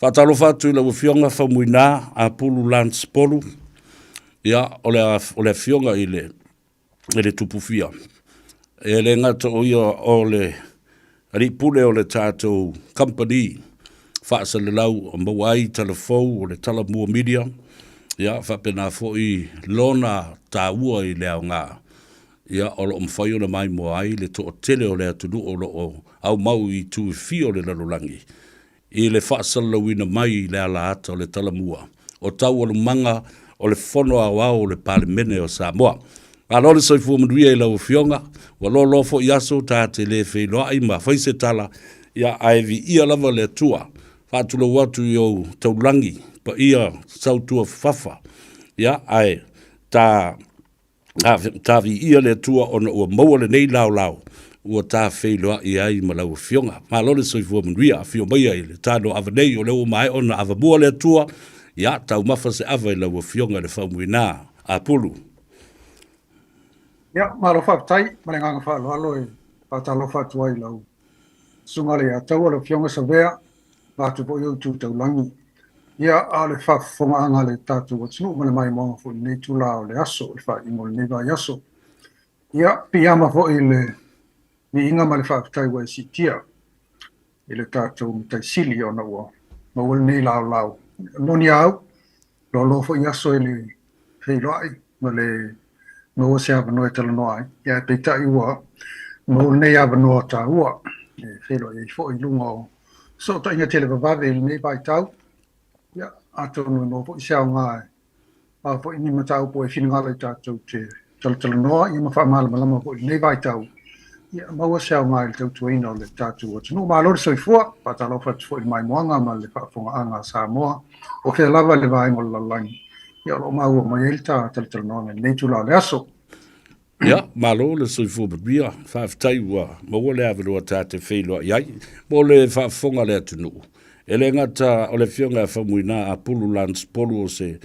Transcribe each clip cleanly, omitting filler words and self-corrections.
Faatalofa atu i lau Afioga Faumuina Apulu Lance Polu, ia, o le, o le Afioga i le, i le Tupufia. E le gata o ia o le alii pule o le tatou company faasalelau o maua ai tala fou o le Talamua Media, ia, faapena foi lona taua i le aoga, ia, o lo o mafai ona maimoa ai le toatele o le atunuu o lo o aumau i itu e fia o le lalolagi i le faasalalauina mai i le ala ata o le Talamua o taualumaga o le Fono Aoao o le Palemene o Samoa. Malo le soifua manuia i lau Afioga, ua loaloa foi aso ta te le feiloai ma fai se tala, ia ae viia lava le Atua. Faatulou atu i ou taulagi paia sautuafafafa, ia ae ta Ta viia le Atua ona ua maua lenei laolao ua ta feiloai ai ma lau Afioga. Malo le soifua manuia, afio maia i le tanoaava nei, o lea ua maea ona avamua le Atua, ia taumafa se ava i lau Afioga i le Faumuina. Apulu. Ia, malo faafetai ma le agaga faaaloalo e faatalofa atu ai i lau Susuga Leiataua, lau Afioga Savea, vaeatu foi ou Tu Taulagi. Ia, a o le faafofogaaga a le tatou atunuu ma le maimoaga foi i lenei itula o le aso, le faaiuga o lenei vaiaso. Ia, piiama foi i le viiga ma le faafetai ua e siitia i le tatou Matai Sili ona ua maua lenei laolao. E moni a au, loaloa foi aso e le feiloai ma le maua se avanoa e talanoa ai, ia ae peitai ua maua lenei avanoa taua e feiloai ai foi i luga o fesootaiga televavave i lenei vaitau. Ia, atonu e maua foi se aoga e a foi ni mataupu e finagalo i tatou te talatalanoa ia ma faamalamalama foi i lenei vaitau, ia maua se aoga i le tautuaina o le tatou atunuu. Malo le soifua, faatalofa atu foi i le maimoaga ma le faafofogaaga a Samoa, o fea lava le vaega o le lalolagi, ia o lo o maua mai ai le ta talatalanoaga i lenei itula o le aso. Ia, malo le soifua manuia, faafetai ua maua le avanoa ta te feiloai ai mo le faafofoga a le atunuu. E le gata o le Afioga ia Faumuina Apulu Lance Polu o se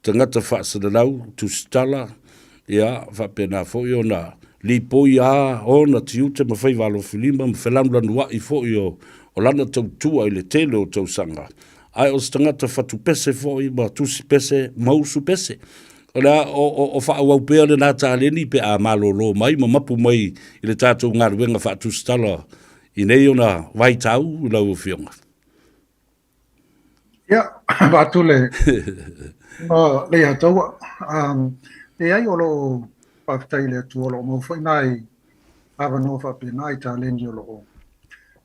tagata faasalalau, tusitala, ia, faapena foi ona lipoi a ona tiute ma faiva alofilima ma felanulanuai foi o lana tautua i le tele o tausaga. Ae o se tagata fatupese foi ma tusipese ma usupese. O le a o faaauau pea lena taleni pe a malolo mai ma mapu mai i le tatou galuega faatusitala i nei ona vaitau i lau Afioga. Ia, avatu le le ia taua. Leai, o lo o faafetai i le Atua o lo o maua foi nai avanoa faapena i taleni o lo o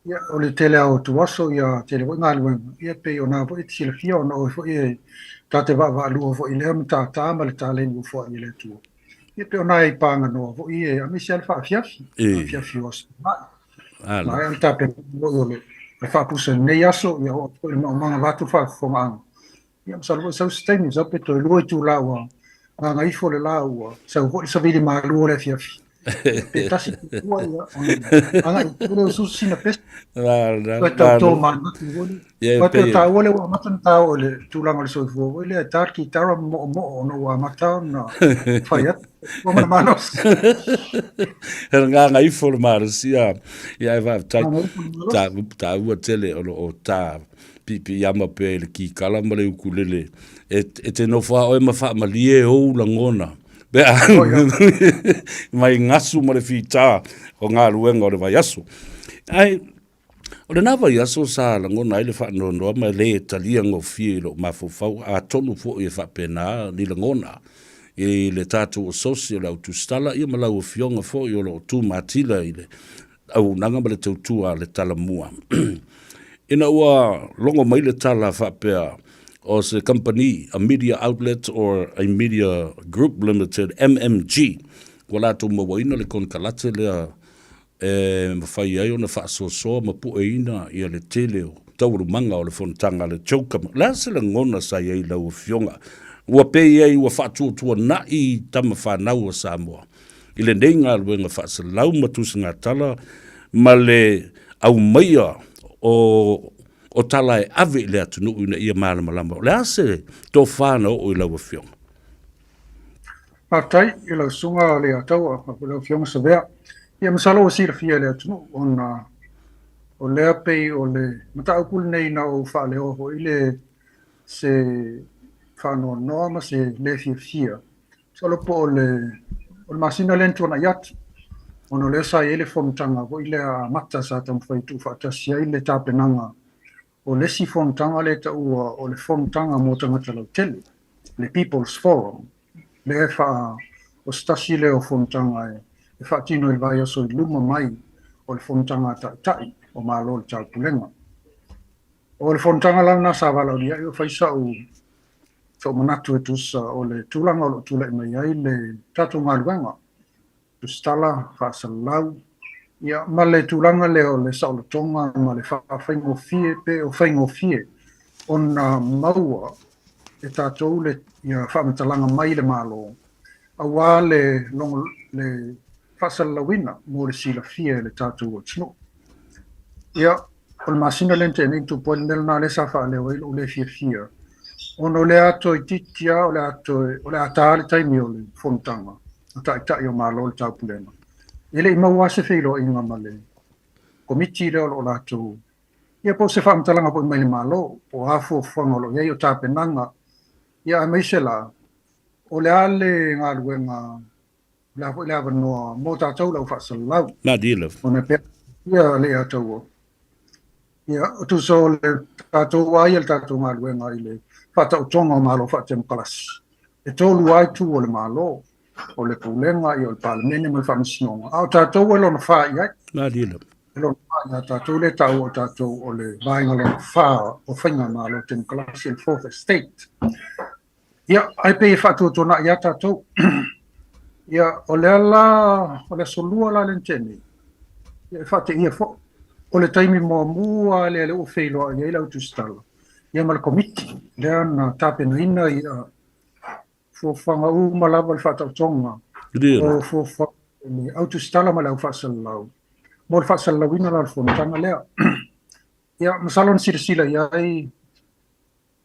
Ia, o le tele lava o ituaso, ia tele foi galuega, ia pei o na foi e te silafia ona oe foi e ta te vaavaalua foi i lea matata ma le taleni ua foai e le Atua. Ia pei o nai paganoa foi e aemaise lava le faafiafi, faafiafi o aso Tapaai. Maea le tapenaga foi o le faapusa i lenei aso, ia oo atu foi i le maumaga vaeatu le faafofogaaga. Ia masalo foi sau se taimi, masalo pe toe 2 itula ua gagaifo le la ua sau foi le savili malu o le afiafi. Pe tasi pe lua ia ona agai atu lea o susu sina pese. Toe tauto manatu foi lea. Aua pei o taua lea ua amata ona taua i le tulaga o le soifua foi lea e ta le kitara ma moomoo ona ua amata ona fai atu. Ua ma le malosi. He gagaifo le malosi ia ae faafetai. Taua tele o lo o ta piipiiama pea i le kikala ma le ukulele e te nofo lava oe ma faamalie ou lagona pe a mai gasu ma le fita o galuega o le vaiaso. Ae o lena vaiaso sa lagona ai le faanoanoa ma le talia gofie i lou mafaufau, atonu foi e faapena ni lagona i le tatou asosi o le au tusitala ia ma lau Afioga foi o lo o tumatila i le auaunaga ma le tautua a le Talamua. Ina ua logo mai le tala faapea o se kamupani, a media outlet or a media group limited, MMG, ua latou mauaina le konekarate lea e mafai ai ona faasoasoa ma pueina ia le tele o taualumaga o le fonotaga a le CHOGM. O le a se lagona sa i ai i lau Afioga? Ua pei ai ua faatuatuanai tama fanau a Samoa i lenei galuega faaselau ma tusigatala ma le aumaia o tala e ave i le atunuu ina ia malamalama. O le a se tofa na oo i lau Afioga? Faafetai i lau Susuga Leiataua, faapea lau Afioga Savea. Ia masalo ua silafia e le atunuu ona O lea pei o le mataupu lenei na ou faaleoa foi le se faanoanoa ma se le fiafia. Masalo po o le o le masina lea na tuanai atu, ona o lea sa i ai le fonotaga foi lea amata sa taumafai e tuufaatasi ai le tapenaga o le isi fonotaga lea e taua o le fonotaga mo tagata lautele, le People's Forum, lea e faa, o se tasi lea o fonotaga e faatino i le vaiaso i luma mai o le fonotaga a Taitai o Malo o le Taupulega. O le fonotaga la lena sa valaaulia ai o fai sa'u sou manatu e tusa o le tulaga o lo o tulai mai ai le tatou galuega tusitala faasalalau, ia, ma le tulaga lea o le saolotoga ma le faafaigofie pe o faigofie ona maua e tatou le ia faamatalaga mai le Malo aua le logo le faasalalauina mo le silafia e le tatou atunuu. Ia, o le masina lea na tea nei na tupu ai le mea lena lea sa faaleo ai lou le fiafia, ona o le a toeitiiti lava o le a toe o le a ta le taimi o le fonotaga a Taitai o Malo o le Taupulega, e le i maua lava se feiloaiga ma le Komiti lea o lo o latou, ia po o se faamatalaga foi mai le Malo, po o a fuafuaga o lo o i ai, o tapenaga, ia aemaise la o le a le galuega, o le a foi le avanoa mo tatou le au faasalalau. Malie lava. Ona e pei ia le Ataua. Ia, o tusa o le tatou a ia le tatou galuega i le faataotoga o Malo faatemokarasi. E tolu lava itu o le Malo, o le Pulega, ia o le Palemene ma le Faamasinoga, a o tatou e lona fa i ai. Malie lava. E lona fa ia tatou lea e taua o tatou o le vaega lona fa o faigamalo temokarasi, le fourth estate. Ia, ae pei e faatuatuanai lava tatou. Ia, o lea la, o le aso Lua la lea na tea nei, ia e faateia foi. O le taimi muamua lea lea ua feiloai ai le au tusitala, ia ma le komiti lea na tapenaina ia fuafuaga uma lava le faataotoga o fuafuaga o le au tusitala ma le au faasalalau mo le faasalalauina la o le fonotaga lea. Ia, masalo na silasila i ai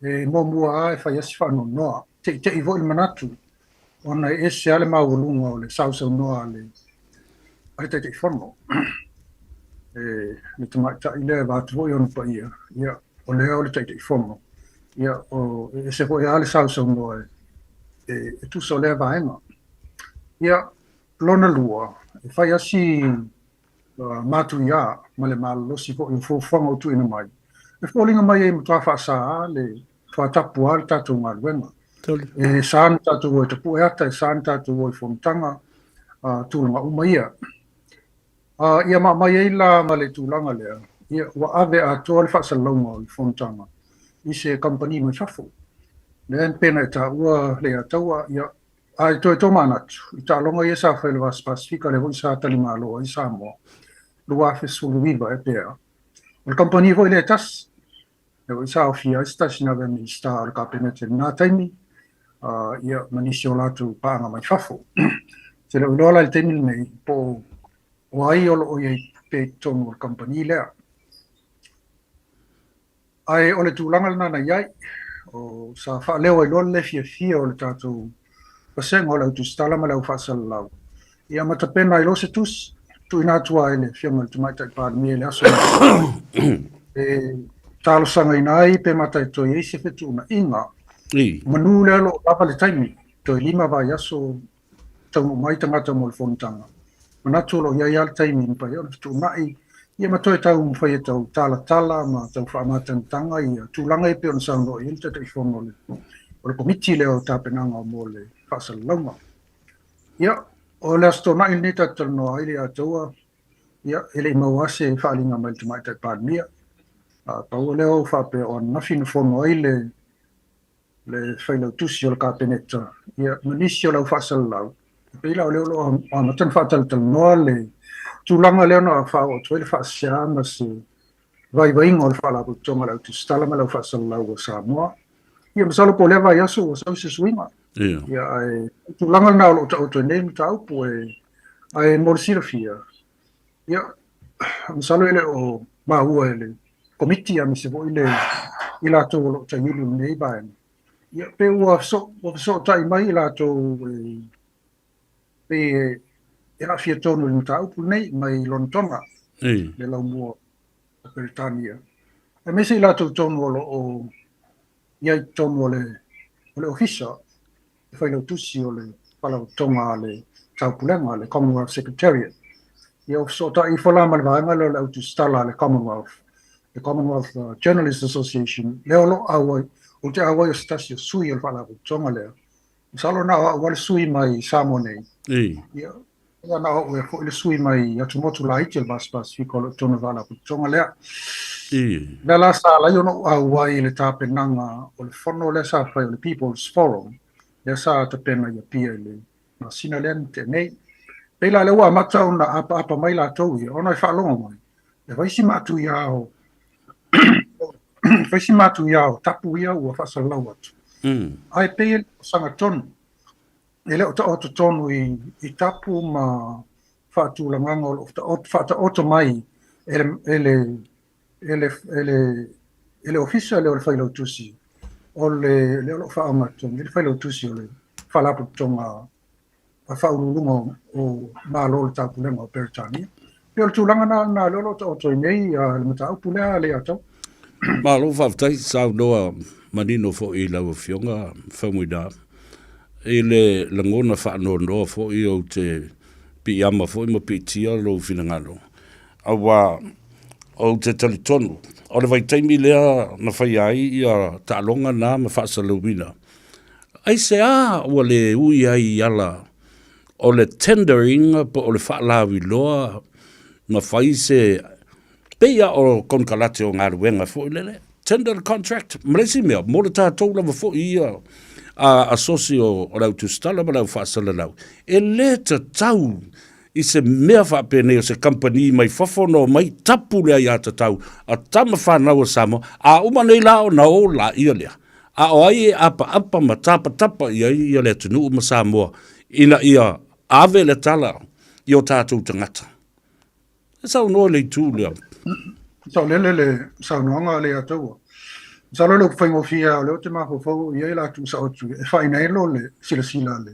E muamua lava e fai lava si faanoanoa, teitei foi le manatu ona e ese lava le maualuga o le sausaunoa a le a le Taitaifono, e le tamaitai lea e vaeatu foi ona paia, ia, o lea o le Taitaifono, ia, o, e ese foi lava le sausaunoa e, e tusa o lea vaega. Ia, lona lua, e fai lava si matuia ma le malolosi foi o fuafuaga ua tuuina mai, e foliga mai e matua faasa lava le faatapu lava le tatou galuega. E sa ona tatou o e tapue ata, e sa ona tatou o i fonotaga, tulaga uma ia. Ia ma aumai ai la ma le tulaga lea, ia, ua ave atoa le faasalalauga o le fonotaga i se kamupani mai fafo. Lea pei ona e taua Leiataua, ia, Ae toe tomanatu i taaloga ia sa fai i le Vasa Pasefika lea foi sa talimalo ai Samoa 2019 ea pe a. O le kamupani foi lea e tasi, lea foi sa aofia ai se tasi na avea Minisita o le Kapeneta i lena taimi, ia ma nisi o latou paaga mai fafo. Ou te le o iloa la i le taimi lenei po o ai o lo o i ai pea i totonu o le kamupani lea. Ae o le tulaga lena na i ai, o, sa faaleo ai loa le le fiafia o le tatou vasega o le au tusitala ma le au faasalalau, ia ma tapena ai loa se tusi, tuuina atu ai le Afioga i le Tamaitai Palemia i le aso e talosagaina ai pe mataitoi ai se fetuunaiga. Manu lea o lo o lava le taimi, toe 5 vaiaso taunuu mai tagata mo le fonotaga. Manatu o lo o i ai lava le taimi e mafai ai ona fetuunai, ia ma toe taumafai e tau talatala ma tau faamatagataga ia tulaga ia pei ona saunoa i ai le Taitaifono o le Komiti lea o Tapenaga mo le Faasalalauga. Ia, o le Aso Toonai lenei tatou talanoa ai le ia taua, ia, e le i maua lava se faaaliga mai le Tamaitai Palemia. Pau o lea ua faapea o ananafi na fono ai le le Failautusi o le Kapeneta, ia, ma nisi o le au faasalalau, e pei la o lea o lo o amata ona faatalatalanoa le tulaga lea na faaoo atu ai le faasea ma se vaivaiga o le Faalapotopotoga o le Au Tusitala ma le Au Faasalalau a Samoa. Ia, masalo po o lea vaiaso ua sau se suiga. Ia, ae o tulaga lena o lo o taoto ai nei le mataupu e, ae mo le silafia, ia, masalo e le o maua e le Komiti aemaise foi le i latou o lo o taiulu i lenei vaega, ia, pe ua fesootai mai i latou e pei e aafia tonu i le mataupu lenei mai Lonetona, le laumua. a Peretania, aemaise i latou tonu o lo o i ai i totonu o le o le Ofisa, le Failautusi o le Faalapotopotoga a le Taupulega, le Commonwealth Secretariat. Ia ua fesootai ifo la ma le vaega lea o le au tusitala a le Commonwealth, le Commonwealth Journalists Association, lea o lo o auai, ou te auai o se tasi o sui o le Faalapotopotoga lea. Masalo na o au lava le sui mai Samoa nei. Ia, ia na o au ea foi le sui mai atumotu laiti o le Vasi Pasifika o lo o i totonu o le Faalapotopotoga lea. Lea la sa ala ai ona ou auai i le tapenaga o le fono lea sa fai o le People's Forum, lea sa tapena i Apia i le masina lea na tea nei. Pei la lea ua amata ona apaapa mai latou ia, ona e faalogo mai, e fai si matuia o fai si matuia o tapu ia ua faasalalau atu. Ae pei e le o sagatonu, e le o taoto tonu i, i tapu ma faatulagaga o lo o faataoto mai e le, e le, e le, e le, e le ofisa lea o le failautusi o le, lea o lo o faaaoga tonu i le failautusi o le Faalapotopotoga a Faauluuluga o Malo o le Taupulega o Peretania. Pei o le tulaga na na lea o lo o taoto ai nei le mataupu lea a Leiataua. Malo faafetai, saunoa manino foi i lau Afioga Faumuina i le lagona faanoanoa foi ou te piiama foi ma piitia lou finagalo, aua ou te talitonu o le vaitaimi lea na faia ai ia taaloga na ma faasalalauina, Aisea ua le ui ai i ala o le tendering po o le faalauiloa ma fai se pei lava o konekarate o galuega foi lele, tender the contract ma le isi mea, mo le tatou lava foi ia a asosi o le au tusitala ma le au faasalalau, e le tatau i se mea faapenei o se kamupani mai fafo ona omai tapu le aiatatau a tama fanau a Samoa, a uma nei la ona o laia lea, a o ai e apaapa ma tapatapa i ai ia le atunuu ma Samoa ina ia ave le tala i o tatou tagata. E saunoa i le itu lea. Saolele le saunoaga a Leiataua. Masalo le upu faigofie lava o lea ou te mafaufau i ai la tuusao atu e faainaelo le silasila a le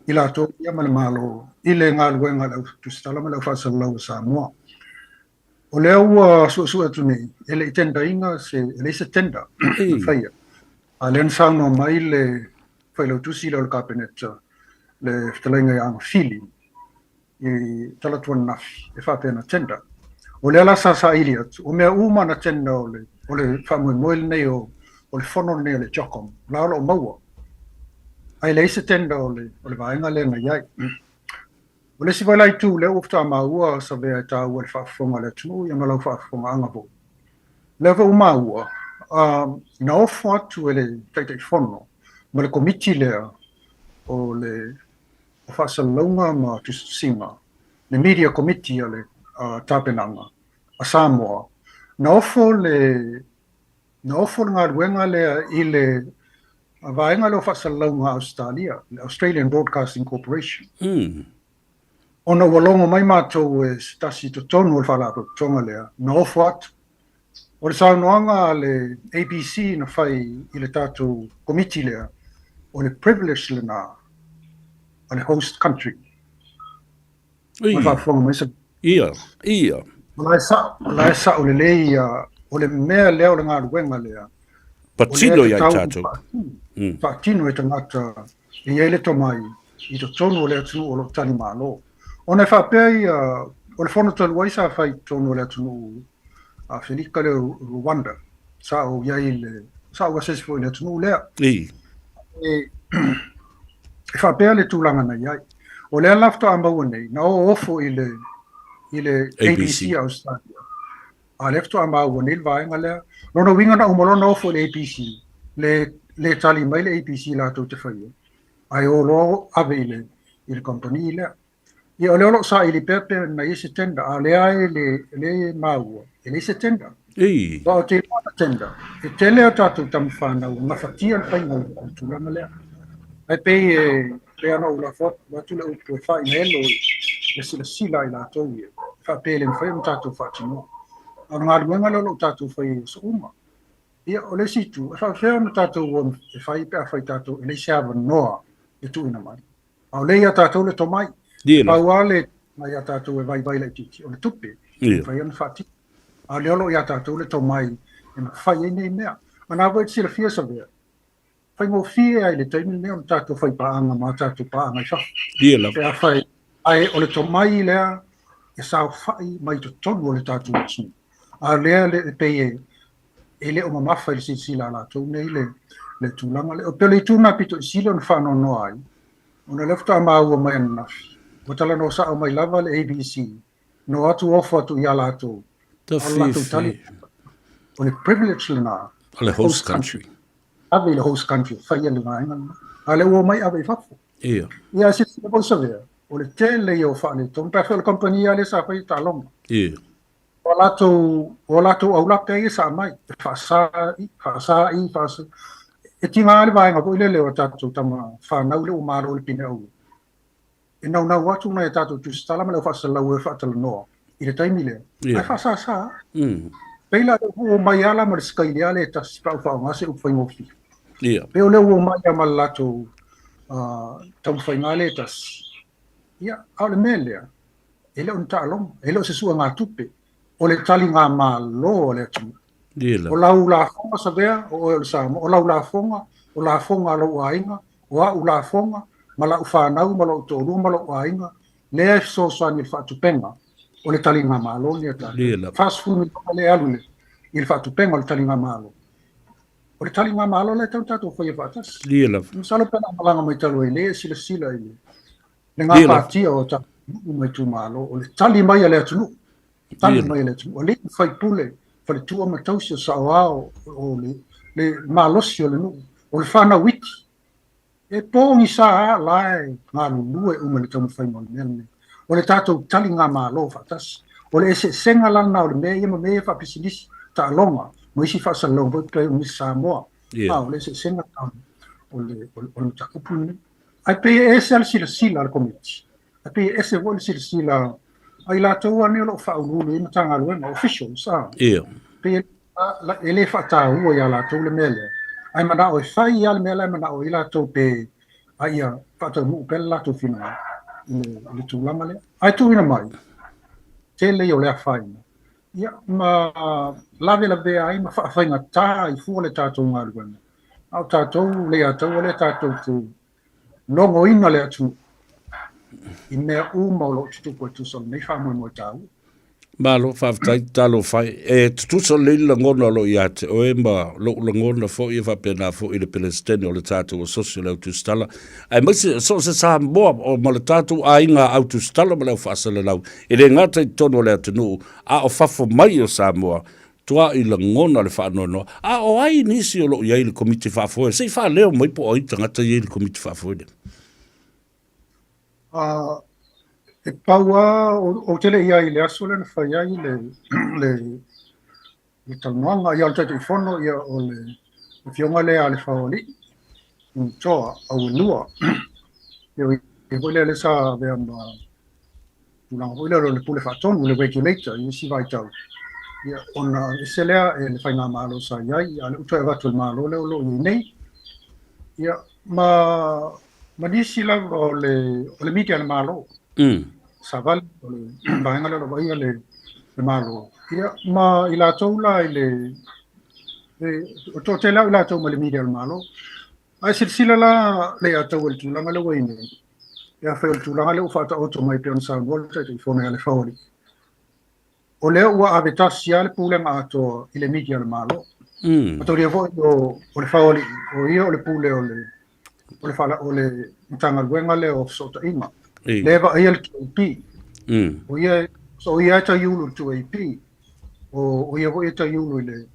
i latou ia ma le Malo i le galuega a le au tusitala ma le au faasalalau a Samoa. O lea ua suesue atu nei, e le i tender ina se, e leai se tender na faia. A o lea na saunoa mai le failautusi lea o le Kapeneta, le fetalaiga ia Agafili, i talaatu ananafi e faapea na tender. O lea la sa saili atu, o mea uma na tender o le, o le faamoemoe lenei o, o le fono lenei o le CHOGM, la o lo o maua. Ae leai se tender o le, o le vaega lea na i ai. O le isi foi la itu lea ua faatoa maua Savea e taua i le faafofoga a le atunuu ia ma lau faafofogaaga foi. O lea foi ua maua, na ofo atu e le Taitaifono ma le Komiti lea o le o Faasalalauga ma Tusitusiga, le Media Committee a le Tapenaga a Samoa, na ofo le na ofo le galuega lea i le vaega lea o Faasalalauga a Ausetalia, le Australian Broadcasting Corporation. Ona ua logo mai matou e se tasi i totonu o le faalapotopotoga lea, na ofo atu. O le saunoaga a le ABC na fai i le tatou komiti lea, o le privilege lena a le host country. Ua faafofoga mai se... Ia, ia. O la e sao, o la e sao lelei ia, o le mea lea o le galuega lea. Patino ia i tatou. Faatino e tagata e i ai le tomai i totonu o le atunuu o lo o talimalo. Ona e faapea ia, o le fono talu ai sa fai i totonu o le atunuu Afelika lea o Rwanda, sa ou i ai i le, sa ou asiasi foi i le atunuu lea. I. E, e faapea le tulaga na i ai. O lea la faatoa maua nei, na o ofo i le, i le ABC a Australia. A lea faatoa maua nei le vaega lea. Lona uiga na uma loa ona ofo i le ABC, le, le tali mai le ABC latou te faia, ae o loa ave i le, i le kamupani lea. Ia o lea o lo o saili pea pe na i ai se tender, a o lea e le, lea e maua, e leai se tender. Ei. Aua ou te iloa ana tender, e tele a tatou tama fanau e gafatia le faiga o le tulaga lea. Ae pei e, pei ona ou lafo atu, atu le upu e faainaelo i le silasila a i latou ia, e faapea e le mafai ona tatou faatinoa. A o le galuega lea o lo o tatou faia i aso uma. Ia, o le isi itu, e faapefea ona tatou o e fai pe afai tatou e leai se avanoa e tuuina mai. A o lea ia tatou le tomai. Ia. Pau lava le mai ia tatou e vaivai laitiiti, o le tupe e mafai ona faatino. A o lea o lo o ia tatou le tomai e mafai ai nei mea. O lena foi e te silafia Savea, faigofie lava i le taimi lenei ona tatou faipaaga ma a tatou paaga i fafo. Ia lava. Pe afai, ae o le tomai lea e saofai mai totonu o le tatou atunuu. A o lea e pei e e le o mamafa i le silasila a latou nei le, le tulaga lea. Pei o le itu lena pito i sili ona faanoanoa ai, ona o lea faatoa maua mai ananafi, ua talanoa sao mai lava le ABC, na o atu ofo atu ia latou, a o le latou tali, o le privilege lena, o le host country. Ave i le host country e faia le vaega lena. A o lea ua omai ave i fafo. Ia. Ia, silasila foi Savea, o le tele ia o faaletonu, pe afai o le kamupani lava lea sa faia taaloga. Ia. O latou, o latou aulape ia sa aumai, e faasa i, faasa i, faasa. E tiga le vaega foi lele o tatou tama fanau lea ua malo le pine auro. E naunau atu nai a tatou tusitala ma le au faasalalau e faatalanoa i le taimi lea. Yeah. Ae faasasa. Pei la ua omai lava la ma le sikaili lea e tasi pe a ua faaaoga se upu faigofie. Yeah. Pei o lea ua omai lava ma le latou taumafaiga lea e tasi. Ia, a o le mea lea, e le o ni taaloga, e le o se suegatupe, o le taligamalo a le atunuu. O lau lafoga Savea, o oe o le Samoa, o lau lafoga, o lafoga a lou aiga, o a'u lafoga, ma la'u fanau, ma lo'u toalua ma lo'u aiga, lea e fesoasoani i le faatupeina o le taligamalo lenei a tatou. 40 miliona lea e alu i le faatupeina o le taligamalo. O le taligamalo lea e tatau ona tatou faia faatasi. Masalo pe ana malaga mai talu ai nei e silasila i le le gapatia o tatou nuu ma itumalo, o le tali mai a le atunuu, tali mai a le atunuu. Alii ma faipule, faletua ma tausi o saoao, o le, le malosi o le nuu, o le fanau iti. E pogisa lava la e galulue uma i le taumafaiga o le mea lenei. O le tatou taligamalo faatasi. O le eseesega la lena o le mea ia ma mea ia faapisinisi, taaloga, ma isi faasalalauga foi pei o Miss Samoa. Yeah. A, o le eseesega lena o le, o le, o le mataupu lenei. Ae pei e ese lava le silasila a le Komiti, ae pei e ese foi le silasila a i latou lava nei o lo o faauluulu i Matagaluega, officials, a. Ia. Pei e le faataua ia latou le mea lea, ae manao e fai lava le mea la e manao ai latou pe a ia faataunuu pea le latou finagalo i le tulaga lea. Ae tuuina mai, tele ia o le afaina, ia, ma lavelavea ai ma faafaigata ai fua le tatou galuega. A o tatou Leiataua lea tatou te logoina le atunuu i mea uma o lo o tutupu e tusa o lenei faamoemoe taua. Malo, faafetai, talofa e. E tutusa lelei le lagona o lo o ia te oe ma lou lagona foi e faapena foi i le Peresetene o le tatou Asosi o le Au Tusitala, aemaise so o se Samoa o ma le tatou aiga au tusitala ma le au faasalalau, e le gata i totonu o le atunuu, a o fafo mai o Samoa, Tuaʻi lagona le faanoanoa. A o ai nisi o lo o i ai i le Komiti Faafoe? Se i faaleo mai po o ai tagata ia i le Komiti Faafoe lea. E pau lava, ou te le i ai i le aso lea na fai ai le, le, le talanoaga. Ia, o le Taitaifono, ia, o le Afioga lea a le Faoalii, Unutoa, Auelua. Ia, o ia foi lea sa avea ma tulaga foi lea o le Pule Faatonu, le Regulator i isi vaitau, ia, ona ese lea e le faigamalo sa i ai, a o lea ua toe avatu e le Malo lea o lo o i ai nei. Ia, ma, ma nisi lava o le, o le media a le Malo, Savali, o le vaega lea o lo o vaaia le, le Malo, ia, ma i latou la i le, le o toatele lava i latou mai le media a le Malo. Ae silasila la Leiataua i le tulaga lea ua i ai nei, pe afai o le tulaga lea ua faataoto mai pei ona saunoa le Taitaifono ia Lefaoalii, o lea ua ave tasi lava le pulega atoa i le media a le Malo. Mataulia foi o Lefaoalii, o ia o le pule o le o le fala, o le Matagaluega lea o Fesootaiga. Lea e vaaia le 2AP. O ia, so o ia e taiulu i le 2AP. O ia foi e taiulu i le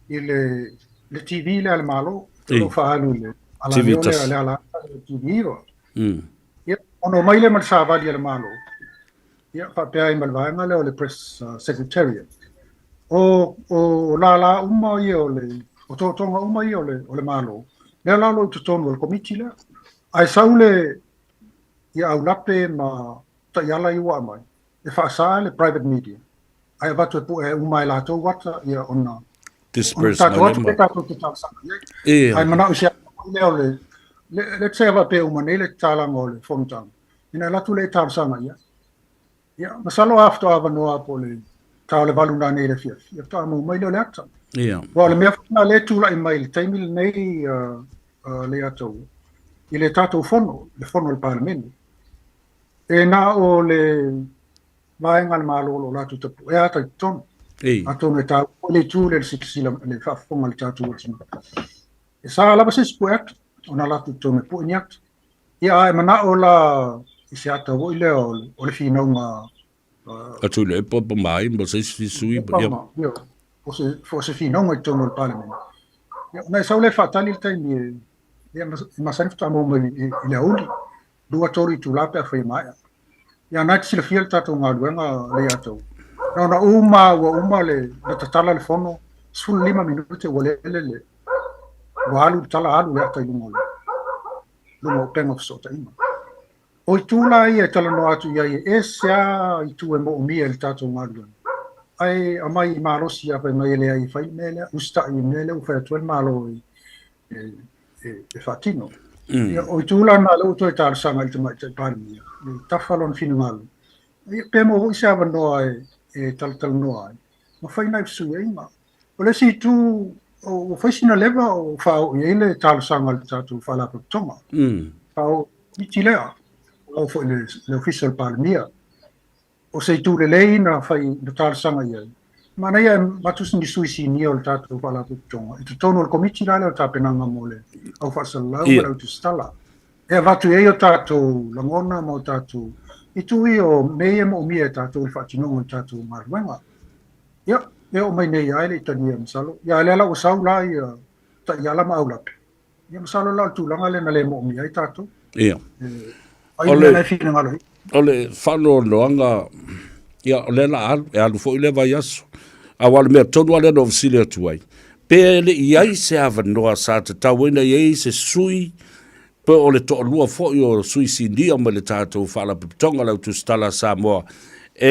i le le TV lea a le Malo, o lo o faaalu i le alaleo lea, le ala le TV iva. Ia, ona omai lea ma le savali a le Malo, ia, faapea ai ma le vaega lea o le Press Secretariat. O, o lālā uma ia o le, o totoga uma ia o le, o le Malo, lea la o lo o i totonu o le komiti lea. Ae sau le, ia aulape ma taiala ia ua aumai, e faasa le private media, ae avatu e pue uma e latou ata, ia ona disperse mai tatou atu pe tatou te talosaga i ai. Ae manao i se ata lea o le, let's say a faapea uma nei le tatalaga o le fonotaga, ina alu atu lea e talosaga i ai. Ia, masalo a faatoa avanoa po o le Ta o le 8 nanei i le afiafi, ia faatoa maua mai lea o le ata. Ia. Aua o le mea foi lena lea e tulai mai i le taimi lenei Leiataua, i le tatou fono, le fono a le Palemene, e na o le vaega a le Malo o lo o latou tapuea ata i totonu. Atonu e taua foi le itu lea i le silasila, le faafofoga a le tatou atunuu. E sa lava se isi pue ata, ona latou totonu e pue ni ata. Ia, a e manao la i se ata foi lea o le finauga A Tuilaepa po ma ai ma se isi sui. Ia. Po o se finauga i totonu o le Palemene. Ia, ona e sau lea e faatali le taimi e, ia, e masani faatoa maua mai i le aoauli, 2, 3 itula pe afai e maea. Ia, na e te silafia le tatou galuega Leiataua. Na ona uma ua uma le, na tatala le fono, 15 minute ua lele le, ua alu le tala alu le ata i luga o le, luga o upega o fesootaiga. O itu la ia e talanoa atu i ai e ese lava itu e moomia i le tatou galuega, ae aumai i malosi lava fai mai e leai e fai le mea lea, usitai i le mea lea ua fai atu ai le Malo e faatino. Ia, o itu la na lea ua toe talosaga i le Tamaitai Palemia, e tafa lona finagalo, ia, pe maua foi se avanoa e talatalanoa ai, ma fai nai fesuiaiga. O le isi itu, ua fai sina leva o faaoo i ai le talosaga a le tatou Faalapotopotoga. Faaoo iti lea, oo foi i le Ofisa o le Palemia. O se itu lelei na fai na talosaga i ai, manaia e avatu ni sui sinia o le tatou Faalapotopotoga i totonu o le Komiti la lea o tapenaga mo le au faasalalau ma le au tusitala. E avatu i ai o tatou lagona ma o tatou itu ia o mea ia e moomia e tatou i le faatinoga o le tatou galuega. Ia, e oo mai nei lava e le i talia masalo. Ia, a o lea la ua sau la ia taiala ma aulape. Ia masalo la o le tulaga lea na le moomia ai tatou. Ia. Ai o le mea finagalo ai. O le faanoanoaga, ia, o lea la alu, e alu foi lea vaiaso. Aua o le mea tonu lava lea na ou fesili atu ai, pe le i ai se avanoa sa tatau ai ona i ai se sui Po o le toalua foi o sui sinia mai le tatou Faalapotopotoga o le Au Tusitala a Samoa e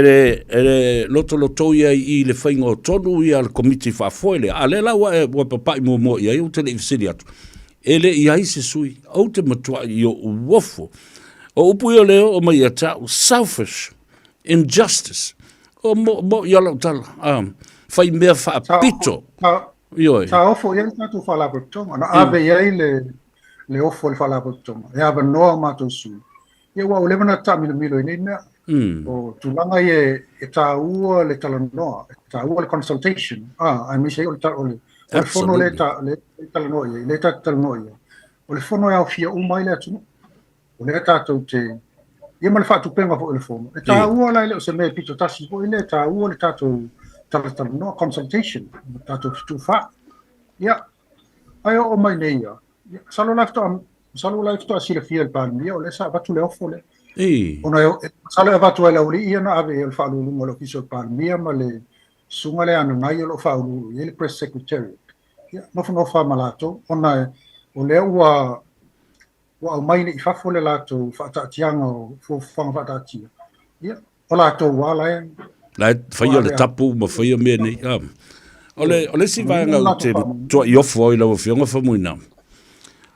e lotolotoi ai i le faiga o tonu ia le Komiti Faafoe lea, a o lea la ua e ua papai muamua i ai, ou te le i fesili atu, e le i ai se sui, ou te matuai i ou uofo. O upu ia o lea e oo mai ia te au, selfish, injustice. O mo, mo ia lau tala, fai mea faapito. Ioe. Sa ofo i ai le tatou Faalapotopotoga, na ave i ai le le ofo o le Faalapotopotoga, e avanoa o matou sui. Ia ua ua leva ona taamilomilo i nei mea. O tulaga ia e taua le talanoa, e taua le consultation, aemaise ai o le, o le, o le fono lea e talanoa i ai, lea tatou te talanoa i ai. O le fono e aofia uma ai le atunuu. O lea tatou te, ia ma le faatupega foi o le fono. E taua la e le o se mea e pito tasi foi lea, e taua le tatou talatalanoa, consultation, le tatou fetufaai. Ia, Ae oo mai nei ia, masalo la faatoa, masalo la faatoa silafia e le Palemia o lea sa avatu le ofo lea. Ona e, masalo e avatu ai le aualii ia na ave i ai o le Faauluuluga o le Ofisa o le Palemia ma le susuga lea Ananai o lo o faauluulu i ai le Press Secretariat. Ia, nofonofo lava ma latou, ona o lea ua ua aumai nei i fafo le latou faataatiaga o fuafuaga faataatia, ia, o latou lava la e... La e faia le tapu ma faia mea nei. O le, o le isi vaega ou te tuai ofo ai lau Afioga Faumuina,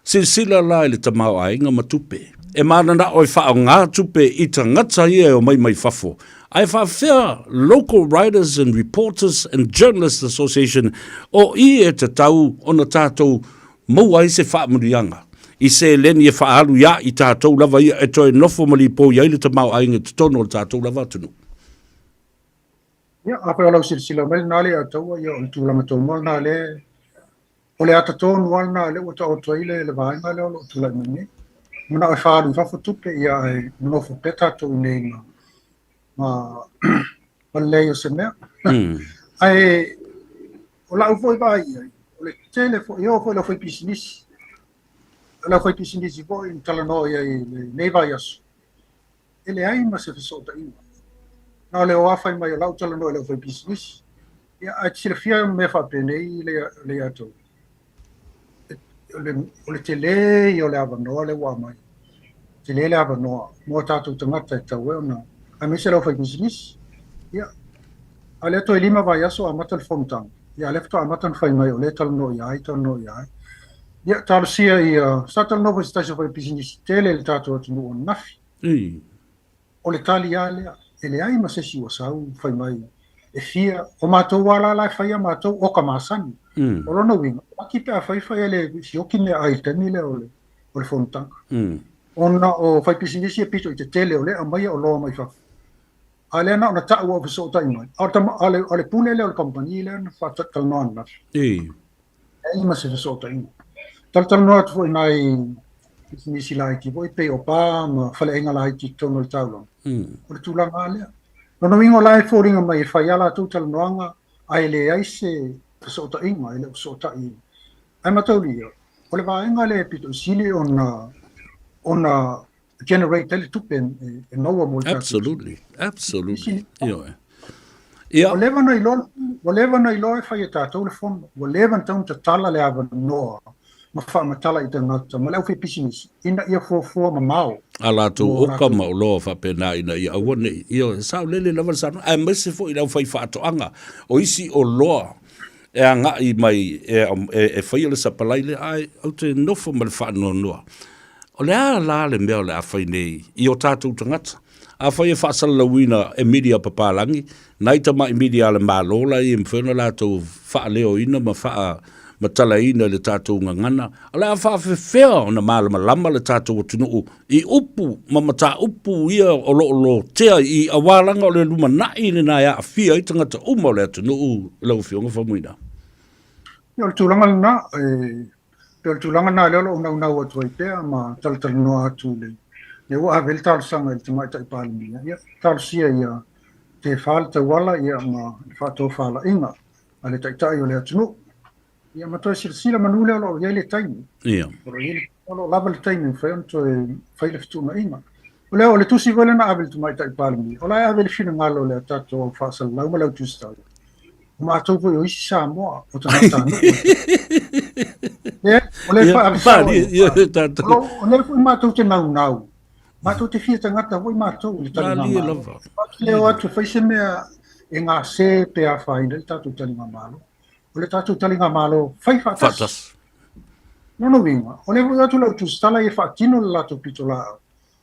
silasila la i le tamaoaiga ma tupe. E mananao e faaaoga tupe i tagata ia e omai mai fafo, ae faafefea Local Writers and Reporters and Journalists Association o i e tatau ona tatou maua ai se faamanuiaga i seleni e faaalu iā i tatou lava ia e toe nofo ma lipoi ai le tamaoaiga i totonu o le tatou lava atunuu. Ia, afai o lau silasila mai lena le Ataua, ia o le tulaga tonu lava lena lea, o le ata tonu lava lena lea ua taoto ai le vaega lea o lo o tulai mai nei. Manao e faaalu i fafo tupe, ia ae nonofo pea tatou i inei ma ma le leai o se mea. Ae o lau foi vaai i ai, o le tele foi, e oo foi i le aufaipisinisi, o le aufaipisinisi foi na talanoa i ai i lenei vaiaso, e leai ma se fesootaiga. Na o le o lava fai mai o lau talanoa i le aufaipisinisi. Ia, ae te silafia mea faapenei le ia outou. O le tele ia o le avanoa lea ua aumai. Tele le avanoa mo a tatou tagata e tatau ai ona, aemaise le aufaipisinisi. Ia, a o lea toe 5 vaiaso amata le fonotaga. Ia, a o lea faatoa amata ona fai mai o lea e talanoa ia ai, talanoa ia ai. Ia, talosia ia, sa talanoa foi se tasi o faipisinisi tele i le tatou atunuu ananafi. O le tali lava lea, e leai ma se isi ua sau fai mai. e fia, o matou lava la la e fai a matou oka masani. O lona uiga, laki pe afai fai e le sioki meaai i le taimi lea o le o le fonotaga. Ona o faipisinisi e pito i tetele o lea e aumaia oloa mai fafo. A o lea na ona tau ua ou fesootai mai, a o le, a le pule lea o le kamupani lea na faatalanoa ananafi. Leai ma se fesootaiga. Talatalanoa atu foi i nai pisinisi laiti foi pei o pa ma faleaiga laiti i totonu o le taulaga. O le tulaga lava lea. Lona uiga o la e foliga mai e fai lava latou talanoaga ae leai se fesootaiga, e le o fesootai. Ae mataulia, o le vaega lea e pito i sili ona ona generate ai le tupe e maua mo le tatou. Absolutely, absolutely. Ioe. Ia. Ua leva ona iloa, ua leva ona iloa e fai e tatou le fono. Ua leva ona tatau ona tatala le avanoa ma faamatala i tagata ma le aufaipisinisi ina ia fuafua mamao. A latou oka ma oloa faapena ina ia aua ne i, ioe, e saolele lava le saunoaga, aemaise foi i le aufaifaatoaga, o isi oloa e agai mai e faia le sapalai lea, ae ou te nofo ma le faanoanoa. O le a la le mea o le a fai nei i o tatou tagata? Afai e faasalalauina e media papalagi, nai tamai media a le Malo la ia e mafai ona latou faaleoina ma faamatalaina i le tatou gagana, o le a faafefea ona malamalama le tatou atunuu i upu ma mataupu ia o lo o lotea i i, aua leaga o le lumanai lena e aafia ai tagata uma o le atunuu, lau Afioga Faumuina? Ia, o le tulaga lena, e Pei o le tulaga lena lea o lo o naunau atu ai pea ma talatalanoa atu i le lea ua ave ai le talosaga i le Tamaitai Palemia, ia talosia ia tefa le tauala ia ma le faatofalaiga a le Taitai o le atunuu. Ia ma toe silasila manu lea o lo o i ai le taimi. Ia. O lo o i ai le, o lo o lava le taimi e mafai ona toe fai le fetuunaiga. O lea, o le tusi foi lea na ave i le Tamaitai Palemia, o la e ave le finagalo o le tatou au faasalalau ma le au tusitala. O matou foi o isi Samoa, o tagatanuu. Ia, o lea faave sao. O lea foi matou te naunau. Matou te fia tagata foi matou i le taligamalo. Matou te le o atu e fai se mea e gase pe afaina ai le tatou taligamalo. O le tatou taligamalo fai faatasi. Lona uiga, o lea foi o atu le au tusitala ia faatino le latou pitolaau.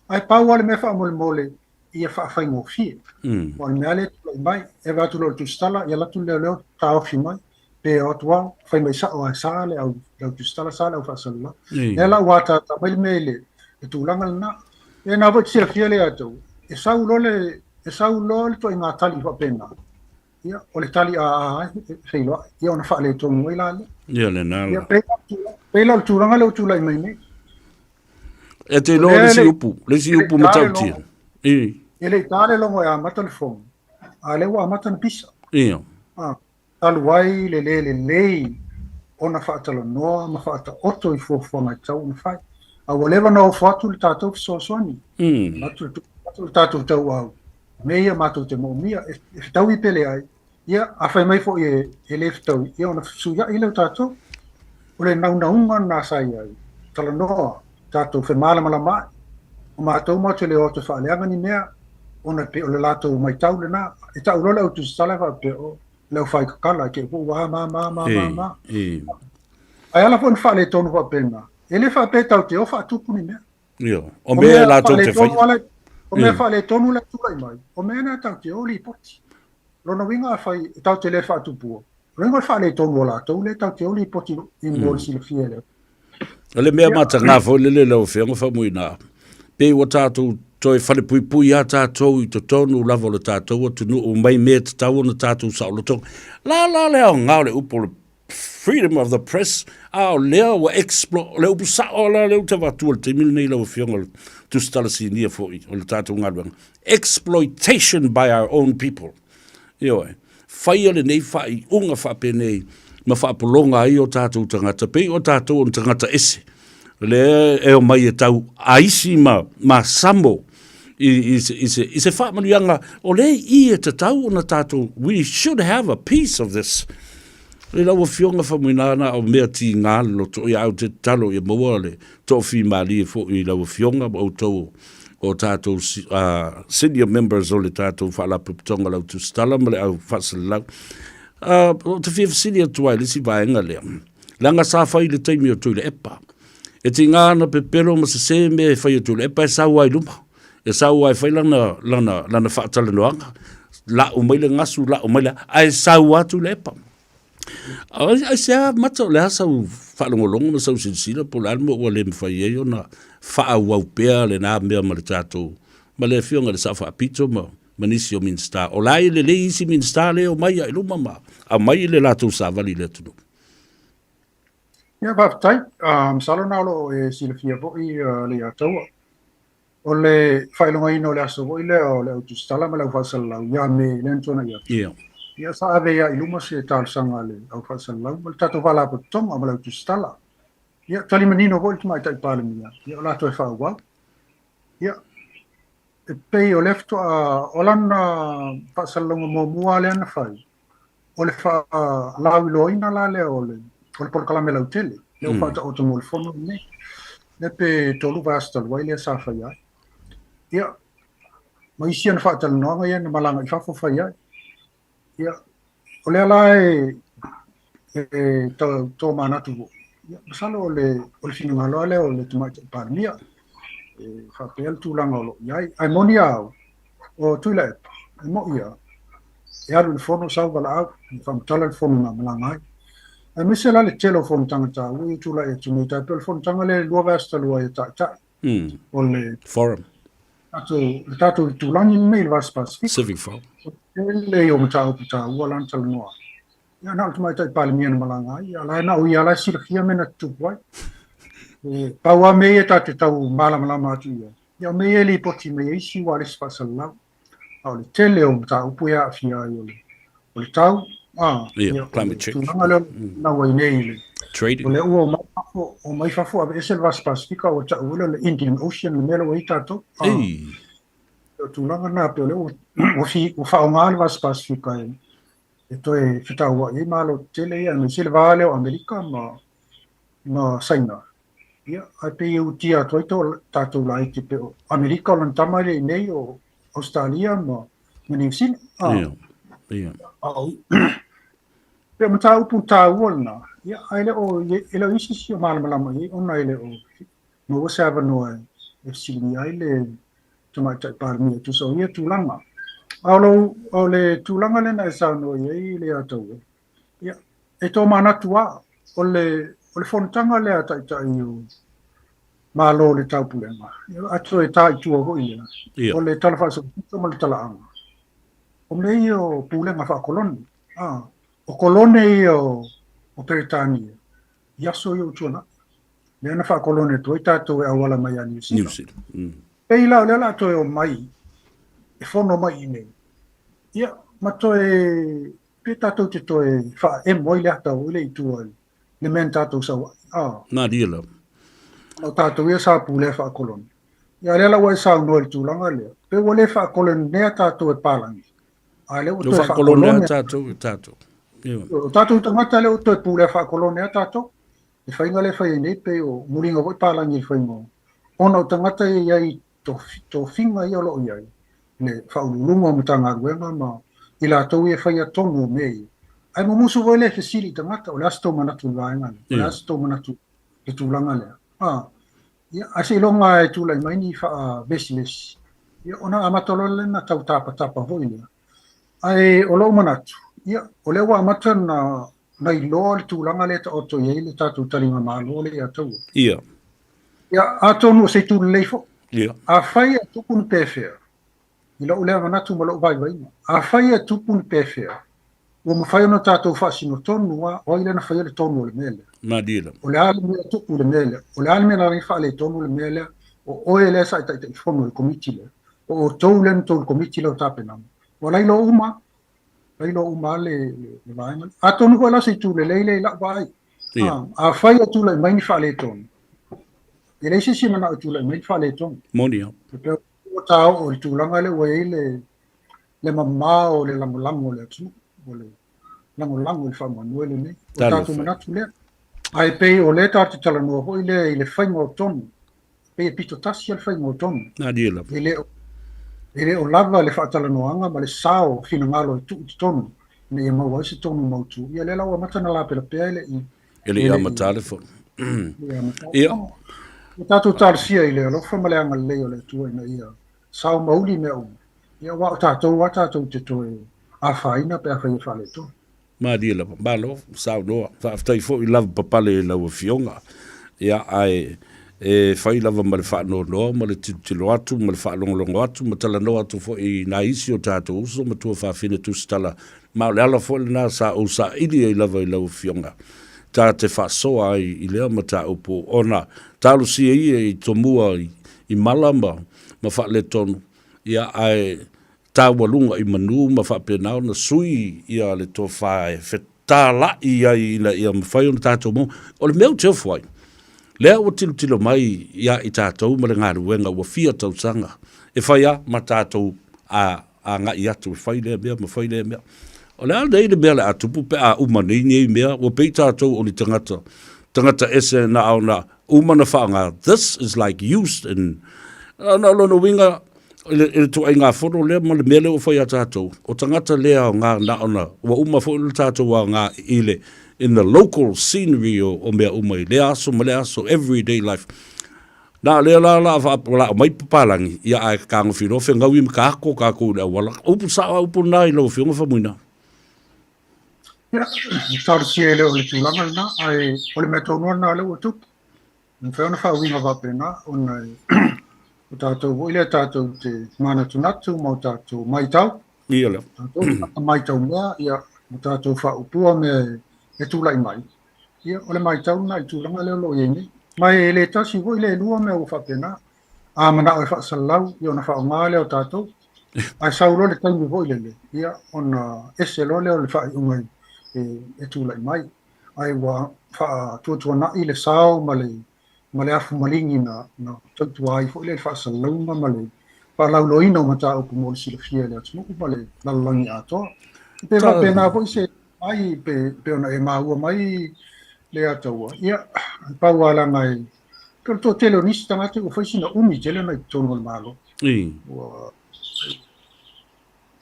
Ae pau lava le mea faamolemole, ia faafaigofie. Aua o le mea lava lea e tulai mai, e avatu loa i le tusitala, ia alu atu le leoleo taofi mai, pe o atu lava, fai mai sao lava e sa le au, le au tusitala, sa le au faasalalau. Lea la ua ataata mai le mea i le, le tulaga lena. Ia na foi e te silafia Leiataua, e sau loa le, e sau loa le ituaiga tali faapena, Ia, o le tali aa e feiloai, ia ona faaletonu ai la lea. Ia lena la. Ia, pei la o le tulaga lea ua tulai mai nei. E te iloa le isi upu, le isi upu matautia. I. E le i ta le logo e amata le fono, a lea ua amata ona pisa. Ia. A, talu ai le le lelei ona faatalanoa ma faataoto i fuafuaga e tatau ona fai. A ua leva ona ofo atu le tatou fesoasoani, atu le tatou tauau, mea ia matou te moomia, e fetaui pe leai, ia, a fai mai foi e le fetaui, ia ona fesuiai lea o tatou. O le naunauga lena sa i ai, talanoa, tatou femalamalamaai, o matou matou te le o atu e faaleaga ni mea, ona e pei o le latou matau lena. E tau loa le au tusitala e faapea, o le au faikakala, e te i foi ua a ma ma ma ma ma. Ae ala foi ona faaletonu faapena, e le faapea tatou te o faatupu ni mea. Io, o mea latou te faia. O mea faaletonu la e tulai mai, o mea na tatou te o lipoti. Lona uiga afai e tatou te le faatupua, lona uiga o le faaletonu o latou lea tatou te o lipoti i mo le silafia e le. O le mea mataga foi lele lau Afioga Faumuina, pei ua tatou toe falepuipui lava tatou i totonu lava o le tatou atunuu mai mea e tatau ona tatou saolotoga. La la le aoga o le upu o le freedom of the press, a o lea ua explo, o le upu sao la lea ou te avatua i le taimi lenei lau Afioga o le Tusitala Sinia foi o le tatou galuega, exploitation by our own people. Ioe, faia lenei faaiuga faapenei ma faapologa ai o tatou tagata, pei o tatou o ni tagata ese, lea e omai e tau aisi ma masamo i, i, se, i, se, i se faamanuiaga o lea i e tatau ona tatou, we should have a piece of this. I lau Afioga Faumuina na o mea tigā le loto, ia au te tatalo ia maua le toafimalie foi i lau Afioga ma outou o tatou senior members o le tatou Faalapotopotoga o le Au Tusitala ma le Au Faasalalau. Ou te fia fesili atu ai i le isi vaega lea, leaga sa fai i le taimi o Tuilaepa. E tiga ana pepelo ma sese mea e fai e Tuilaepa e sau lava i luma, e sau lava e fai lana, lana, lana faatalanoaga. Lau mai le gasu, lau mai le, ae sau atu le epa. Aisea mata o le a sau faalogologo ma sau silasila po o le a le mea ua le mafai ai ona faaauau pea lena mea ma le tatou ma le afioga i le Sao Faapito ma ma nisi o Minisita. O la e lelei isi Minisita lea e omai i luma ma aumai le latou savali i le atunuu. Ia, faafetai. Masalo na o lo o e silafia foi Leiataua. O le faailogaina o le aso foi lea o le au tusitala ma le au faasalalau ia Me lea na tuanai atu. Ia sa ave ai i luma se talosaga a le au faasalalau ma le tatou faalapotopotoga ma le au tusitala. Ia tali manino foi le Tamaitai Palemia, ia o le a toe faaauau. Ia e pei o lea faatoa o lana faasalalauga muamua lea na fai, o le faalauiloaina la lea o le o le polokalame lautele lea ua faataoto mo le fono lenei, lea pe 3 vaiaso talu ai lea sa faia ai. Ia, ma isi ana faatalanoaga ia na malaga i fafo fai ai. Ia, o lea la e e tau tomanatu foi, ia, masalo o le o le finagalo lava lea o le Tamaitai Palemia e faapea le tulaga o lo o i ai. Ae moni a au, o Tuilaepa, e mo'i lava, e alu i le fono sau valaau, e faamatala le fono na malaga ai. Aemaise la le tele o fonotaga taua ia tulai atu nei, tai pei o le fonotaga lea i le 2 vaiaso talu ai a Taitai o le Forum. Tatou, le tatou itulagi lenei i le Vasa Pasifika. Civic Forum. O le tele o mataupu taua la na talanoa ai. Ia, na o le Tamaitai Palemia na malaga ai, ia, la e na o ia la e silafia mea na tutupu ai. E pau lava mea ia tatou te tau malamalama atu i ai, ia o mea ia e lipoti mai e isi ualesi faasalalau. A o le tele o mataupu e aafia ai o le, o le tau, a, ia, o le tulaga lea o ai nei i le, Trading. O lea ua omai fafo, omai fafo aveese le Vasa Pasifika ua tau ai lea o le Indian Ocean, le mea lea ua i ai tatou. A, o tulaga na, pei o lea ua, ua, fi, ua faaaoga le Vasa Pasifika e, e toe fetauai ai Malo tetele ia, aemaise le va lea o Amerika ma, ma Saina. Ia, ae pei e utia atu ai to tatou laiti pei o Amerika o lona tama lea i inei, o Ausetalia ma, ma Niu Sila. Ah. Ia, ia. A o, pei o mataupu taua lena, ia, ae le o, e le o i ai se isi o malamalama i ai ona e le o maua se avanoa e fesiligia ai le Tamaitai Palemia e tusa o ia tulaga. A o lou, o le tulaga lea na e saunoa i ai Leiataua, Ia, e tomanatu lava, o le, o le fonotaga lea a Taitai o Malo o le Taupulega, a toe ta i tua foi lea, Ia. o le Tala Faasolopito ma le Talaaga, o mea ia o pulega faakolone, a, o kolone ia o, o Peretania i aso ia ua tuanai, lea na faakolone atu ai tatou e auala mai ia Niu Sila. Niu Sila. Pei la o lea o le a toe omai e fono mai i inei, ia, ma toe Pe tatou te toe faaemo ai le ata o le i tua i le mea na tatou sau ai. Ah. Malie lava. O tatou ia sa pulea faakolone. Ia lea la ua e saunoa i le tulaga lea, pe ua le faakolonea tatou e palagi, a lea ua toe faakolone tatou e tatou. O tatou tagata lea ua toe pulea faakolone tatou. Le faiga lea e fai ai nei pei o muliga foi palagi i le faiga o ona o tagata ia i ai tofiga ia o lo o i ai, le Faauluuluga o Matagaluega ma i latou ia e faia tonu o mea ia. Ae mumusu foi le fesili i tagata, o le a se tou manatu i le vaega lea? O le a se tou manatu i le tulaga lea? A, ia, ae seiloga lava e tulai mai ni faavesivesi, ia, ona amata loa lea ona tau tapatapa foi lea. Ae o lou manatu, ia, o lea ua amata ona na iloa le tulaga lea e taoto i ai le tatou taligamalo lea ia taua. Ia. Ia, atonu o se itu lelei foi. Ia. Afai e tupu ni pefea, i lou lea manatu ma lou vaivaiga, afai e tupu ni pefea, ua mafai ona tatou faasino tonu lava, o ai lea na faia le tonu o le mea lea. Malie lava. O le a le mea e tupu i le mea lea? O le a le mea na ala ai faaletonu le mea lea? O oe lea sa e Taitaifono i le Komiti lea. O outou lea na tou i le Komiti lea o tapenaga. Ua lailoa uma Lailoa uma lava le vaega lea. Atonu foi la o se itu lelei lea i lau vaai. Ia. Afai e tulai mai ni faaletonu, e leai se isi e manao e tulai mai ni faaletonu. Moni lava. E pei ua ta oo i le tulaga lea ua i ai le, le mamao o le lagolago o le atunuu, o le lagolago i le faamoemoe lenei. O le tatou manatu lea. Ae pei o lea tatou te talanoa foi lea i le faiga o tonu. Pei e pito tasi le faiga o tonu. Malie lava. E le o, e le o lava le faatalanoaga ma le sao o finagalo e tuu i totonu ina ia maua ai se tonu mautu. Ia lea la ua amata ona lapelapea e le i E le i amata le fono. Ia. Ua tatou talosia i le alofa ma le agalelei o le Atua ina ia sao mauli mea uma. Ia, aua o tatou lava tatou te toe afaina pe afai e faaletonu. Malie lava. Malo saunoa. Faafetai foi lavapapale i lau Afioga. Ia, ae e fai lava ma le faanoanoa ma le tilotilo atu ma le faalogologo atu ma talanoa atu foi i nai isi o tatou uso ma tuafafine tusitala, ma o le ala foi lena sa ou saili ai lava i lau Afioga ta te faasoa ai i lea mataupu ona talosia ia i tomua i mala ma faaletonu, ia, ae taualuga i manu ma faapena ona sui ia le tofa e fetala'i ai ina ia mafai ona tatou maua. O le mea ou te ofo ai, lea ua tilotilo mai ia i tatou ma le galuega ua fia tausaga e fai a ma tatou agai atu e fai lea mea ma fai lea mea. O le a nei le mea o le a tupu pe a uma nei nei mea, ua pei tatou o ni tagata, tagata ese na ona uma na faaaoga. This is like used in, ona o lona uiga, i le ituaiga fono lea ma le mea lea ua fai ia tatou, o tagata le aoga na ona ua uma foi le tatou aoga i le in the local scenery o mea uma i lea aso ma lea aso, everyday life. Na o lea la la la aumai papalagi, ia ae fetagofi loa fegaui ma taako tatou i le auala. Upu sao a upu lena i lau Afioga Faumuina. Ia, talosia e le o le tulaga lena, ae o le mea tonu lava lena lea ua tupu. E mafai ona faauiga faapena ona o tatou foi lea tatou te manatunatu ma o tatou matau. Ia lea. Tatou matau mea, ia, ma tatou faaupua mea e tulai mai. Ia, o le matau lena i tulaga lea o lo o i ai nei. Ma e le tasi foi le lua mea ua faapena. A manao e faasalalau, ia ona faaaoga lea o tatou. Ae sau loa le taimi foi lele, ia, ona ese loa lea o le faaiuga e tulai mai. Ae ua faatuatuanai le sao ma le ma le afu maligi na tautua ai foi le faasalalauga ma le faalauiloaina o mataupu mo le silafia e le atunuu ma le lalolagi atoa. Pe faapena foi se ai pe ona e maua mai Leiataua, ia, pau lava leaga e pei o le toatele o nisi tagata ua fai sina umi tele ona i totonu o le Malo. Ua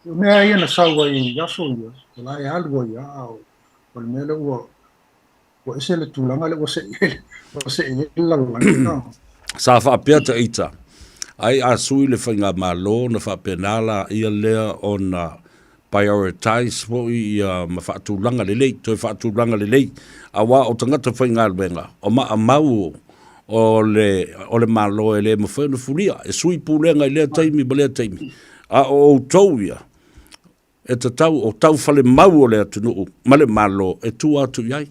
o mea ia na sau ai i aso ia, o la e alu ai lava, a o le mea lea ua ua ese le tulaga lea ua see i ai ua see i ai le lalolagi. Sa faapea ta ita, ai a sui le faigamalo ona faapena laia lea ona prioritize foi ia ma faatulaga lelei, toe faatulaga lelei, aua o tagata faigaluega o maamau o le o le Malo e le mafai ona fulia, e sui pulega i lea taimi ma lea taimi. A o outou ia, e tatau o taufalemau o le atunuu ma le Malo e tua atu i ai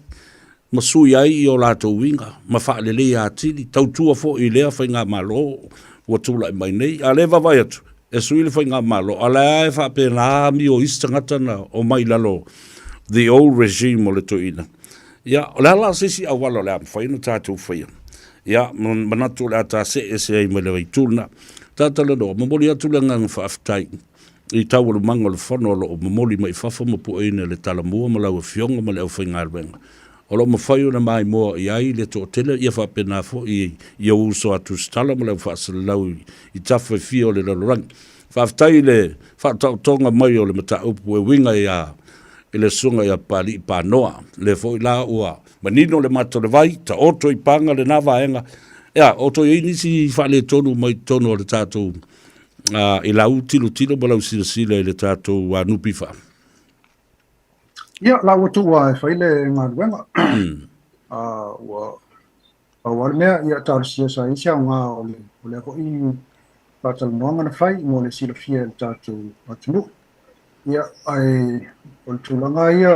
ma sui ai i o latou uiga ma faaleleia atili, tautua foi i lea faigamalo ua tulai mai nei. A o lea e vaavaai atu, e sui le faigamalo, a o la e faapena amio isi tagata na omai i lalo the old regime o le toeaina. Ia, o le a la se isi auala o le a mafai ona tatou faia? Ia, manatu o le a ta see ese ai mai le itu lena. Ta talanoa, momoli atu le agaga faafetai i taualumaga o le fono o lo o momoli mai fafo ma pueina e le Talamua ma lau Afioga ma le aufaigaluega o lo o mafai ona maimoa i ai le toatele ia faapena foi i ou uso a Tusitala ma le au faasalalau i tafa e fia o le lalolagi. Faafetai i le faataotoga mai o le mataupu e uiga ia i le Susuga ia Papalii Panoa. Lea foi la ua manino le mata o le vai, taoto i paga lena vaega. Ea, o toe i ai nisi faaletonu mai totonu o le tatou i lau tilotilo ma lau silasila i le tatou NPF? Ia, la ua tuua e fai le galuega. Ua pau lava le mea, ia talosia sa i ai se aoga o le o lea foi faatalanoaga na fai mo le silafia e le tatou atunuu. Ia, ae o le tulaga ia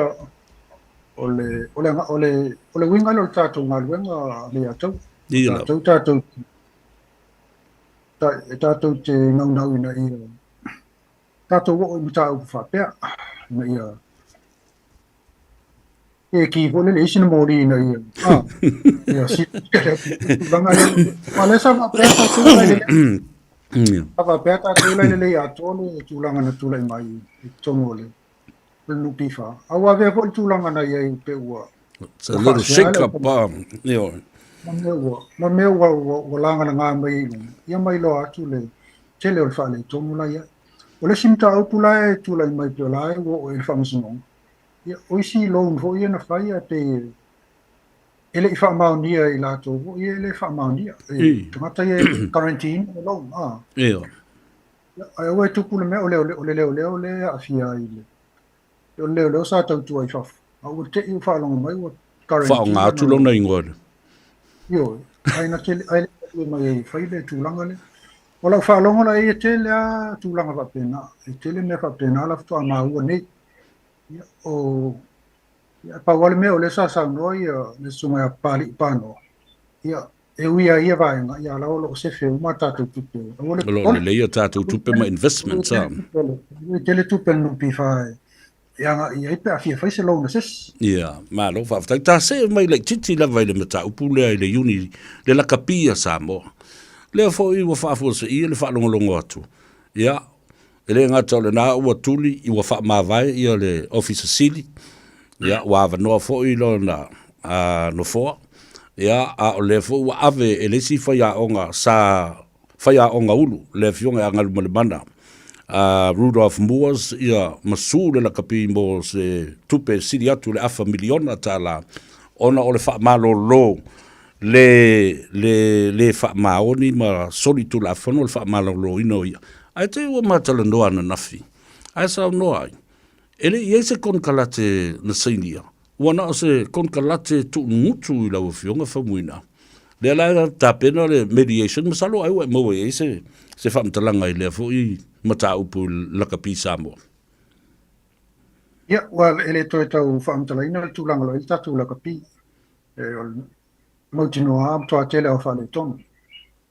o le o le o le o le uiga lea o le tatou galuega Leiataua. Ia. Tatou tatou e tatou te naunau ina ia tatou oo i mataupu faapea, ina ia e ki foi lele isi na moli ina ia ia silafia le tulaga lea. Aua o lea sa faapea tatou lai lelei, sa faapea tatou lai lelei atoa le tulaga na tulai mai i totonu o le NPF. A ua avea foi le tulaga na i ai pei ua It's a little shake up, ioe. Ma mea ua, ua, ua lagalaga mai ai i luga, ia ma iloa atu le tele o le faaletonu la i ai. O le isi mataupu la e tulai mai pei o la e ua oo i le faamasinoga, ia, o isi loan foi ia na fai ae pei e le i faamaonia e i latou foi ia e le faamaonia. E tagata ia e guarantee ina le loan. Ioe. Ae aua e tupu le mea o le leoleo lea e aafia ai le o le leoleo sa tautua i fafo, a ua te i ua faalogo mai ua guarantee Faaaoga atu lona igoa. Ioe, ae na te ae le malie mai ai e fai le tulaga lea. O lau faalogo la i ai e tele lava tulaga faapena, e tele mea faapena la faatoa maua nei. Ia, o ia, pau lava le mea o lea sa saunoa ia le susuga ia Papalii Panoa, ia, e ui lava i ia vaega, ia, la o lo o sefe uma a tatou tupe. Aua le O lo o lelei a tatou tupe ma investments a. E tele tupe a le NPF e agai i ai pe a fia fai se loan a se isi. Ia, malo faafetai. Ta see mai laitiiti lava i le mataupu lea i le Iuni, le lakapi a Samoa. Lea foi ua faafuaseia le faalogologo atu. Ia, e le gata o lena ua tuli, ua faamavae ia le Ofisa Sili, ia, ua avanoa foi lona nofoa, ia, a o lea foi ua ave e le isi faiaoga sa faiaoga ulu, le Afioga ia Galumalemana Rudolph Moores, ia, ma su le lakapi mo se tupe e sili atu i le afa miliona tala, ona o le faamalolo le le le faamaoni ma solitulafono le faamaloloina o ia. Ae te i ua ma talanoa ananafi, ae saunoa ai, e le i i ai se konekarate na sainia, ua na o se konekarate tuugutu i lau Afioga Faumuina. Lea la e tapena le mediation, masalo ai ua e maua i ai se, se faamatalaga i lea foi mataupu i le lakapi Samoa. Ia, ua e le toe tau faamatalaina le tulaga o lo o i ai le tatou lakapi. E o le mautinoa lava matua tele lava o faaletonu.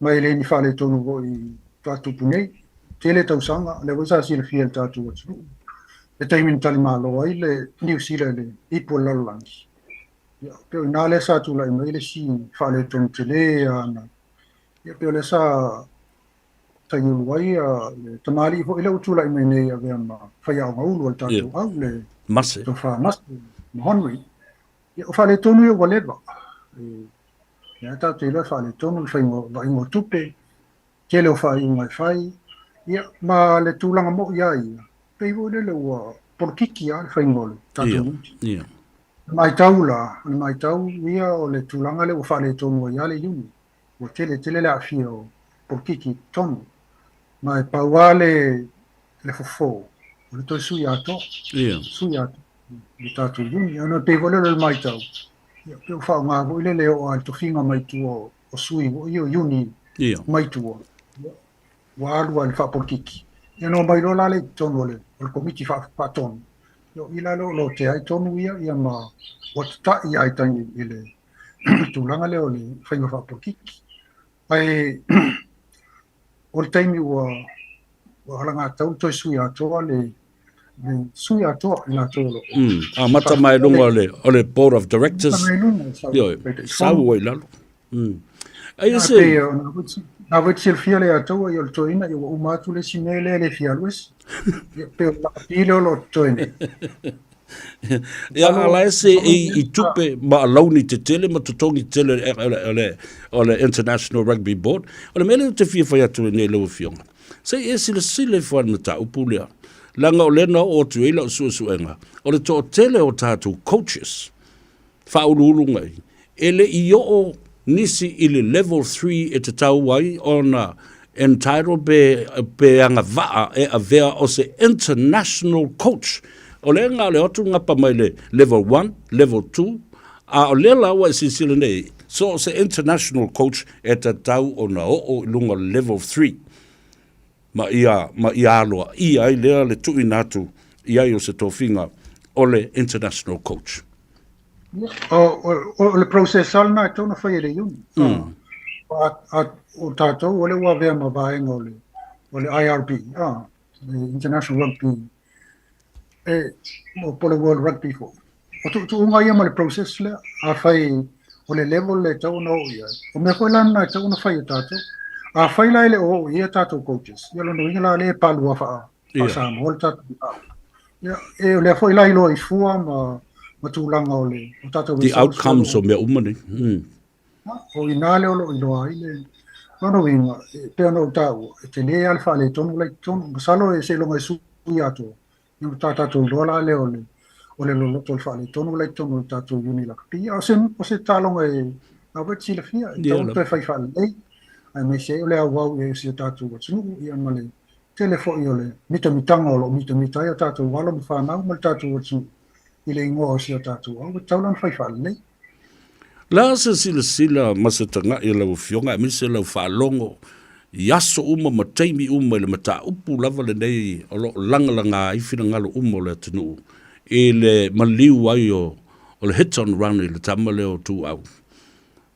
Ma e le ni faaletonu foi faatoa tupu nei. Tele tausaga, lea foi sa silafia e le tatou atunuu le taimi na talimalo ai le Niu Sila i le ipu o le lalolagi. Ia, pei o i ina lea sa tulai mai le isi faaletonu tele lava na, ia pei o lea sa taiulu ai le tamalii foi lea ua tulai mai nei e avea ma faiaoga ulu a le tatou au, le Mase. Tofa Mase Mahonri. Ia, o faaletonu ia ua leva. Ia, tatou te iloa e faaletonu le faiga o vaaiga o tupe, tele o faaiuga e fai, ia, ma le tulaga moi lava ia, pei foi lele ua polokiki lava le faiga o le tatou unit. Ia. O le matau la, o le matau ia o le tulaga lea ua faaletonu ai lava le unit. Ua tele tele le aafia o polokiki i totonu. Ma e pau lava le, le fofo, o le toe sui atoa. Ia. Sui atoa le tatou uni. Ona e pei foi lele o le matau, ia, pei ua faaaoga foi lele e oo lava i le tofiga mai tua o sui foi ia o uni mai tua, ia, ua alu lava i le faapolokiki. Ia ona omai loa la lea i totonu o le, o le komiti faatonu, ia o i la lea o lotea ai tonu ia, ia ma ua tata'i lava i taimi i le tulaga lea o le faiga faapolokiki. Ae o le taimi ua ua alagatatau ona toe sui atoa le le sui atoa i latou o lo o Amata mai luga o le, o le Board of Directors. Ioe, sau ai lalo. Aia se... Na foi te silafia le atoa ia o le toeaina ia ua uma atu le isi mea lea e le fia alu ese. Ia pei o le lakapi lea o lo o totoe nei. Ia a la e se i tupe ma alauni tetele ma totogi tetele o le International Rugby Board. O le mea lea ou te fia fai atu ai nei lau Afioga, se i e silasila ifo i le mataupu lea, leaga o lea na oo atu i ai lau suesuega, o le toatele o tatou coaches faauluuluga i, e le i oo nisi i le level 3 e tatau ai ona entitled pe, pe agavaa e avea o se international coach. O lea na o le o atu gapa mai le level 1, level 2, a o lea la ua e silasila nei, so o se international coach e tatau ona oo i luga o le level 3 ma ia, ma ia aloaia ai lea le tuuina atu i ai o se tofiga o le international coach. O le process lava lena e tatau ona fai e le Iuni. O tatou o lea ua avea ma vaega o le IRB, le International Rugby, po o le World Rugby foi. O tuutuuga ia ma le process lea, afai o le level lea e tatau ona oo i ai, o mea foi la lena e tatau ona fai e tatou. Afai la e le o oo i ai a tatou coaches, ia o lona uiga la lea e palua faa faa-Samoa le tatou mataupu. Ia, e, o lea foi la iloa i fua ma, ma tulaga o le o tatou The outcomes o mea uma nei. O i ina lea o lo o iloa ai le lona uiga, e pei ona ou taua, e tele lava le faaletonu la i totonu. Masalo e seiloga e sui atoa, ia ona tatou iloa la lea o le o le loloto o le faaletonu la i totonu o le tatou uni lakapi. A o se, o se taaloga e na foi te silafia, e tatau ona toe fai faalelei, aemaise ai o le auau i ai o si o tatou atunuu, ia ma le. tele foi o le mitamitaga o lo o mitamita ai o tatou alo ma fanau ma le tatou atunuu i le igoa o si o tatou au, e tatau la ona fai faalelei. O le a se silasila ma se tagai a lau Afioga aemaise lau faalogo i aso uma ma taimi uma i le mataupu lava lenei o lo o lagalaga ai finagalo uma o le atunuu i le maliu ai o le hit and run i le tama lea o Tuuau?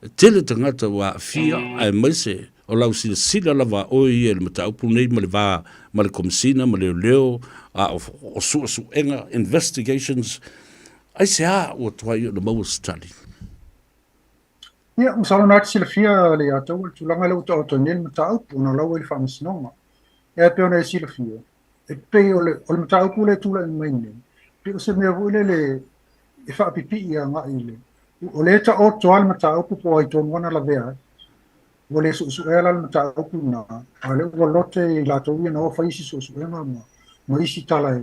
E tele tagata ua aafia aemaise o lau silasila lava a oe ia i le mataupu lenei ma le va ma le Komesina ma Leoleo a o suesuega, investigations, aisea ua tuai ona maua se tali? Ia, masalo na te silafia le ia tau le tulaga lea ua taoto ai nei le mataupu ona o la ua i le faamasinoga. Ia e pei ona e silafia, e pei o le, o le mataupu lea e tulai mai nei, pei o se mea foi lele e faapipii agai i le, o lea e taoto lava le mataupu po o ai tonu lava na lavea ai. Ua le suesuea la le mataupu lena, a o lea ua lote i latou ia na o fai isi suesuega ma isi tala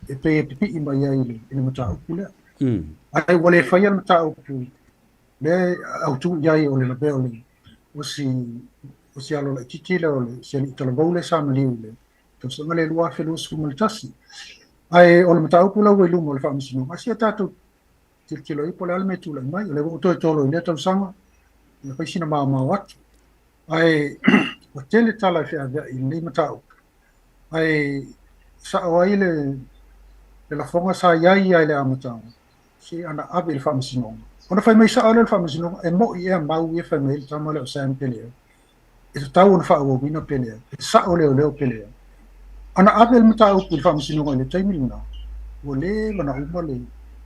e pei e pipii mai ai i le mataupu lea. Ae ua le faia le mataupu lea e autu i ai o le lavea o si o si alo laitiiti lea o le si alii talavou lea sa maliu i le tausaga lea 2021. Ae o le mataupu la ua i luma o le faamasinoga, se i tatou tilotilo i ai po o le a le mea e tulai mai. O lea ua ou toe tolo i lea tausaga, ia fai sina maomao atu. Ae ua tele tala e feaveai i lenei mataupu. Ae sao ai le lafoga sa i ai ia i le amataga, se ana ave i le faamasinoga. Ona fai mai sao lea o le faamasinoga, e moi ea mau ia fai mai ai le tama lea o Sam Peleau. E tatau ona faaauauina pe leai, e sao leoleo pe leai. Ana ave le mataupu i le faamasinoga i le taimi lena, ua leva ona uma le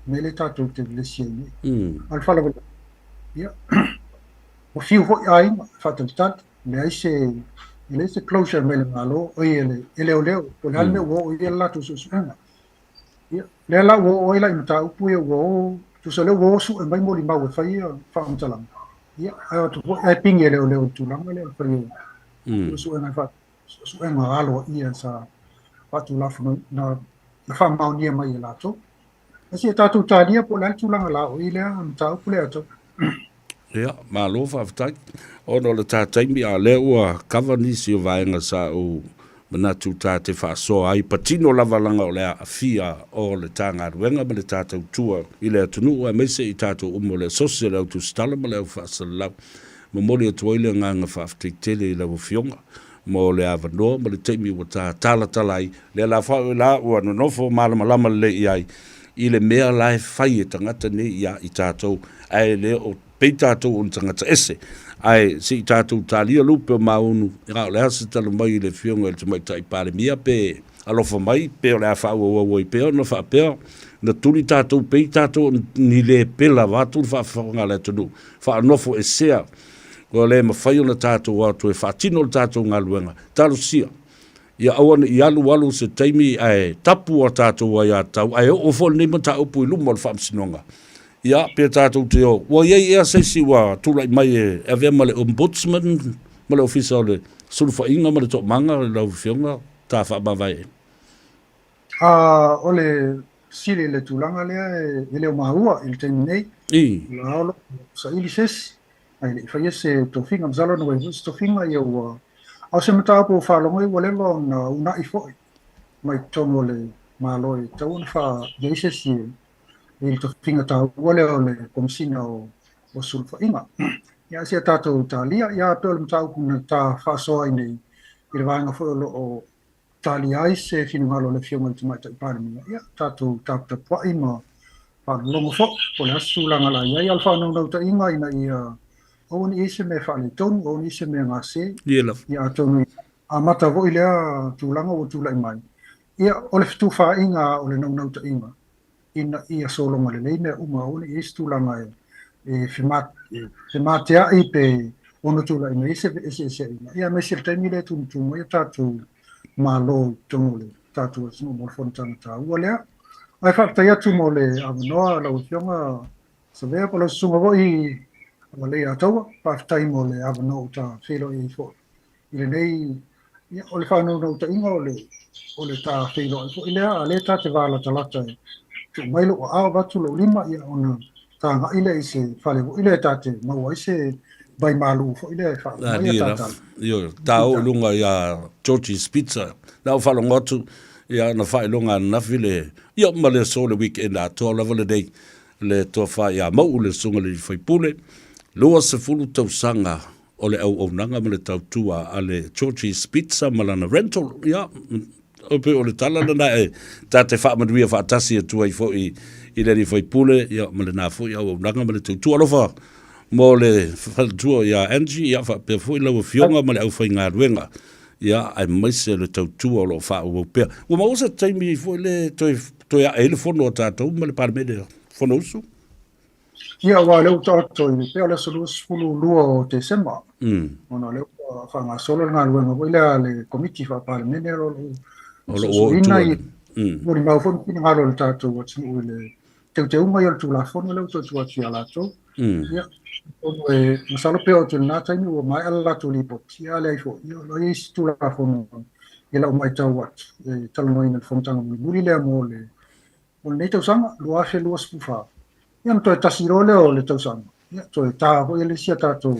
mea lea tatou te vevesi ai nei. A o le faalavelave, ia, ua fiu foi aiga e faatalitali, leai se, e leai se closure mai le Malo, oi e leoleo, po o le a le mea ua oo i ai le latou suesuega. Ia, lea la ua oo ai la i mataupu ia ua o, tusa o lea ua o sue mai molimau e fai ia faamatalaga. Ia, ae o atu foi, ae pigi e leoleo i le tulaga lea o le fai o suesuega, suesuega aloaia sa faatulafono na faamaonia mai e latou. Ae se i tatou talia po o le a le tulaga la o i lea mataupu lea atau. Ia, malo faafetai. Ona o le ta taimi, a o lea ua kava nisi o vaega sa ou manatu ta te faasoa ai, patino lava laga o le aafia o le ta galuega ma le ta tautua i le atunuu aemaise i tatou uma o le asosi o le au tusitala ma le au faasalalau. Momoli atu ai le agaga faafetai tele i lau Afioga mo le avanoa ma le taimi ua ta talatala ai, lea la foi la ua nonofo malamalama lelei i ai i le mea la e fai e tagata nei ia i tatou, ae le o pei tatou o ni tagata ese. Ae se i tatou talia lupe o maunu, a o le a se tala mai i le Afioga i le Tamaitai Palemia pe alofa mai, pe o le a faaauauau ai pea ona faapea na tuli tatou pei tatou o ni le pela vaeatu le faafofoga a le atunuu, faanofo esea Ua le mafai ona tatou o atu e faatino le tatou galuega. Talosia, ia aua ne i alu alu se taimi ae tapu a tatou aiatatau ae oo foi lenei mataupu i luma o le Faamasinoga. Ia, pe tatou te o, ua i ai ea se isi ua tulai mai e avea ma le Ombudsman ma le Ofisa o le Sulufaiga ma le Toomaga lau Afioga ta faamavae ai? O le fesili i le tulaga lea e le o maua i le taimi nei. O la o lo o saili se isi, ae le i faia se tofiga. Masalo ana ua i ai foi se tofiga, ia ua... A o se mataupu ua faalogo ai ua leva ona uunai foi mai totonu o le Malo e tatau ona faa i ai se isi i le tofiga taua lea o le Komesina o Sulufaiga. Ia, ae se i tatou talia, ia pei o le mataupu na ta faasoa ai nei i le vaega foi o lo o talia ai se finagalo o le Afioga i le Tamaitai Palemia, ia, tatou taputapuai ma faalogologo foi po o le a se tulaga la i ai. A o le faanaunautaiga ina ia aua ne i i ai se mea faaletonu, aua ne i i ai se mea gase. Ia atonu e amata foi lea tulaga ua tulai mai, ia, o le fetufaaiga o le naunautaiga ina ia sologa lelei mea uma, aua ne i i ai se tulaga e femateai pe ono tulai mai ai se eseeseaiga, ia aemaise le taimi lea e tumutumu ai a tatou Malo i totonu o le tatou atunuu mo le fonotaga taua lea. Ae faafetai atu mo le avanoa lau Afioga Savea, po o lau susuga foi Leiataua, faafetai mo le avanoa ua ta feiloai ai foi i lenei, ia, o le faanaunautaiga o le o le ta feiloai foi lea, a o lea ta te valatalata e tuu mai lou aao avatu lou lima, ia, ona ta agai lea i se fale foi lea ta te maua ai se vai malu foi lea e faauma ai a ta tala. Ioe, ta oo i luga ia Georgie's Pizza. Na ou faalogo atu, ia na faailoga ananafi le, ia ma le aso le weekend atoa lava lenei, le tofa ia Mauu le susuga i le sui usufono, 20 tausaga o le auaunaga ma le tautua a le Georgie's Pizza ma lana rental. Ia, e pei o le tala lena e ta te faamanuia faatasi atu ai foi i le alii faipule, ia, ma lena foi auaunaga ma le tautua. Alofa mo le faletua ia Angie, ia, faapea foi lau afioga ma le aufaigaluega, ia, aemaise le tautua o lo o faaauau pea. Ua maua se taimi foi le toe, toe ae ai le fono a tatou ma le Palemene Fonousu? Ia, aua o lea ua taoto i pea o le aso 22 o Tesema, ona o lea ua faagasolo le galuega foi lea a le Komiti Faa-Palemene o lo o lo o suesueina i molimau foi ma finagalo o le tatou atunuu i le teuteuga ia o le Tulafono lea ua toe tuu atu ia latou. Ia, atonu e masalo pe oo atu i lena taimi ua maea le latou lipoti, ia a leai foi, ia o lo o i ai isi Tulafono i lau matau atu e talanoaina i le fonotaga mulimuli lea mo le O lenei tausaga, 2024, ia ona toe tasi loa lea o le tausaga, ia toe ta foi le isi a tatou.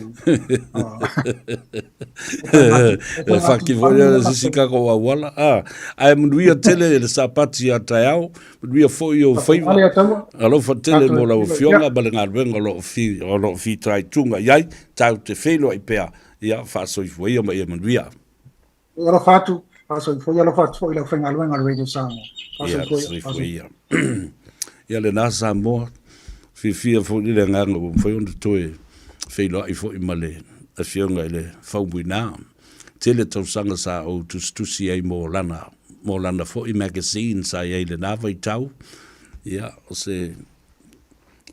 E whaki foi a sisi ka ko auala. Ah, ae manuia tele le sapati a taeao, manuia foi o whaiva. Alofa tele mo lau afioga ma le galuega o lo o fi, o lo o fitaituga i ai, tau te whenua i pea, ia faasoifua ia ma ia manuia. E alofa atu, faasoifua ia, alofa atu foi i le aufaigaluega a le Radio Samoa. Faasoifua ia, faasoifua ia. Ia lena Samoa, fiafia foi le agaga ua mafai ona toe feiloai foi ma le afioga i le Faumuina. Tele tausaga sa ou tusitusi ai mo lana, mo lana foi magazine sa i ai i lena vaitau. Ia, o se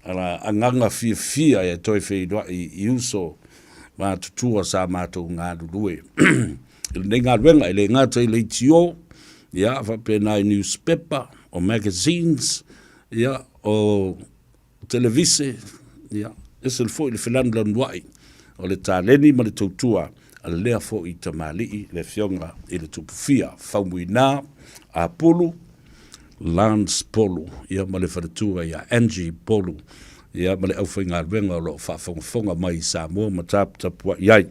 Ala agaga fiafia e toe feiloai i uso matutua sa matou galulue i lenei galuega, e le gata i leitio, ia, faapena i newspaper, o magazines, ia, o televise, ia, ese foi le felanulanuai o le taleni ma le tautua a lea foi tamalii le afioga i le Tupufia Faumuina Apulu Lance Polu, ia ma le faletua ia Angie Polu, ia ma le aufaigaluega o lo o faafogafoga mai i Samoa ma taputapuai ai.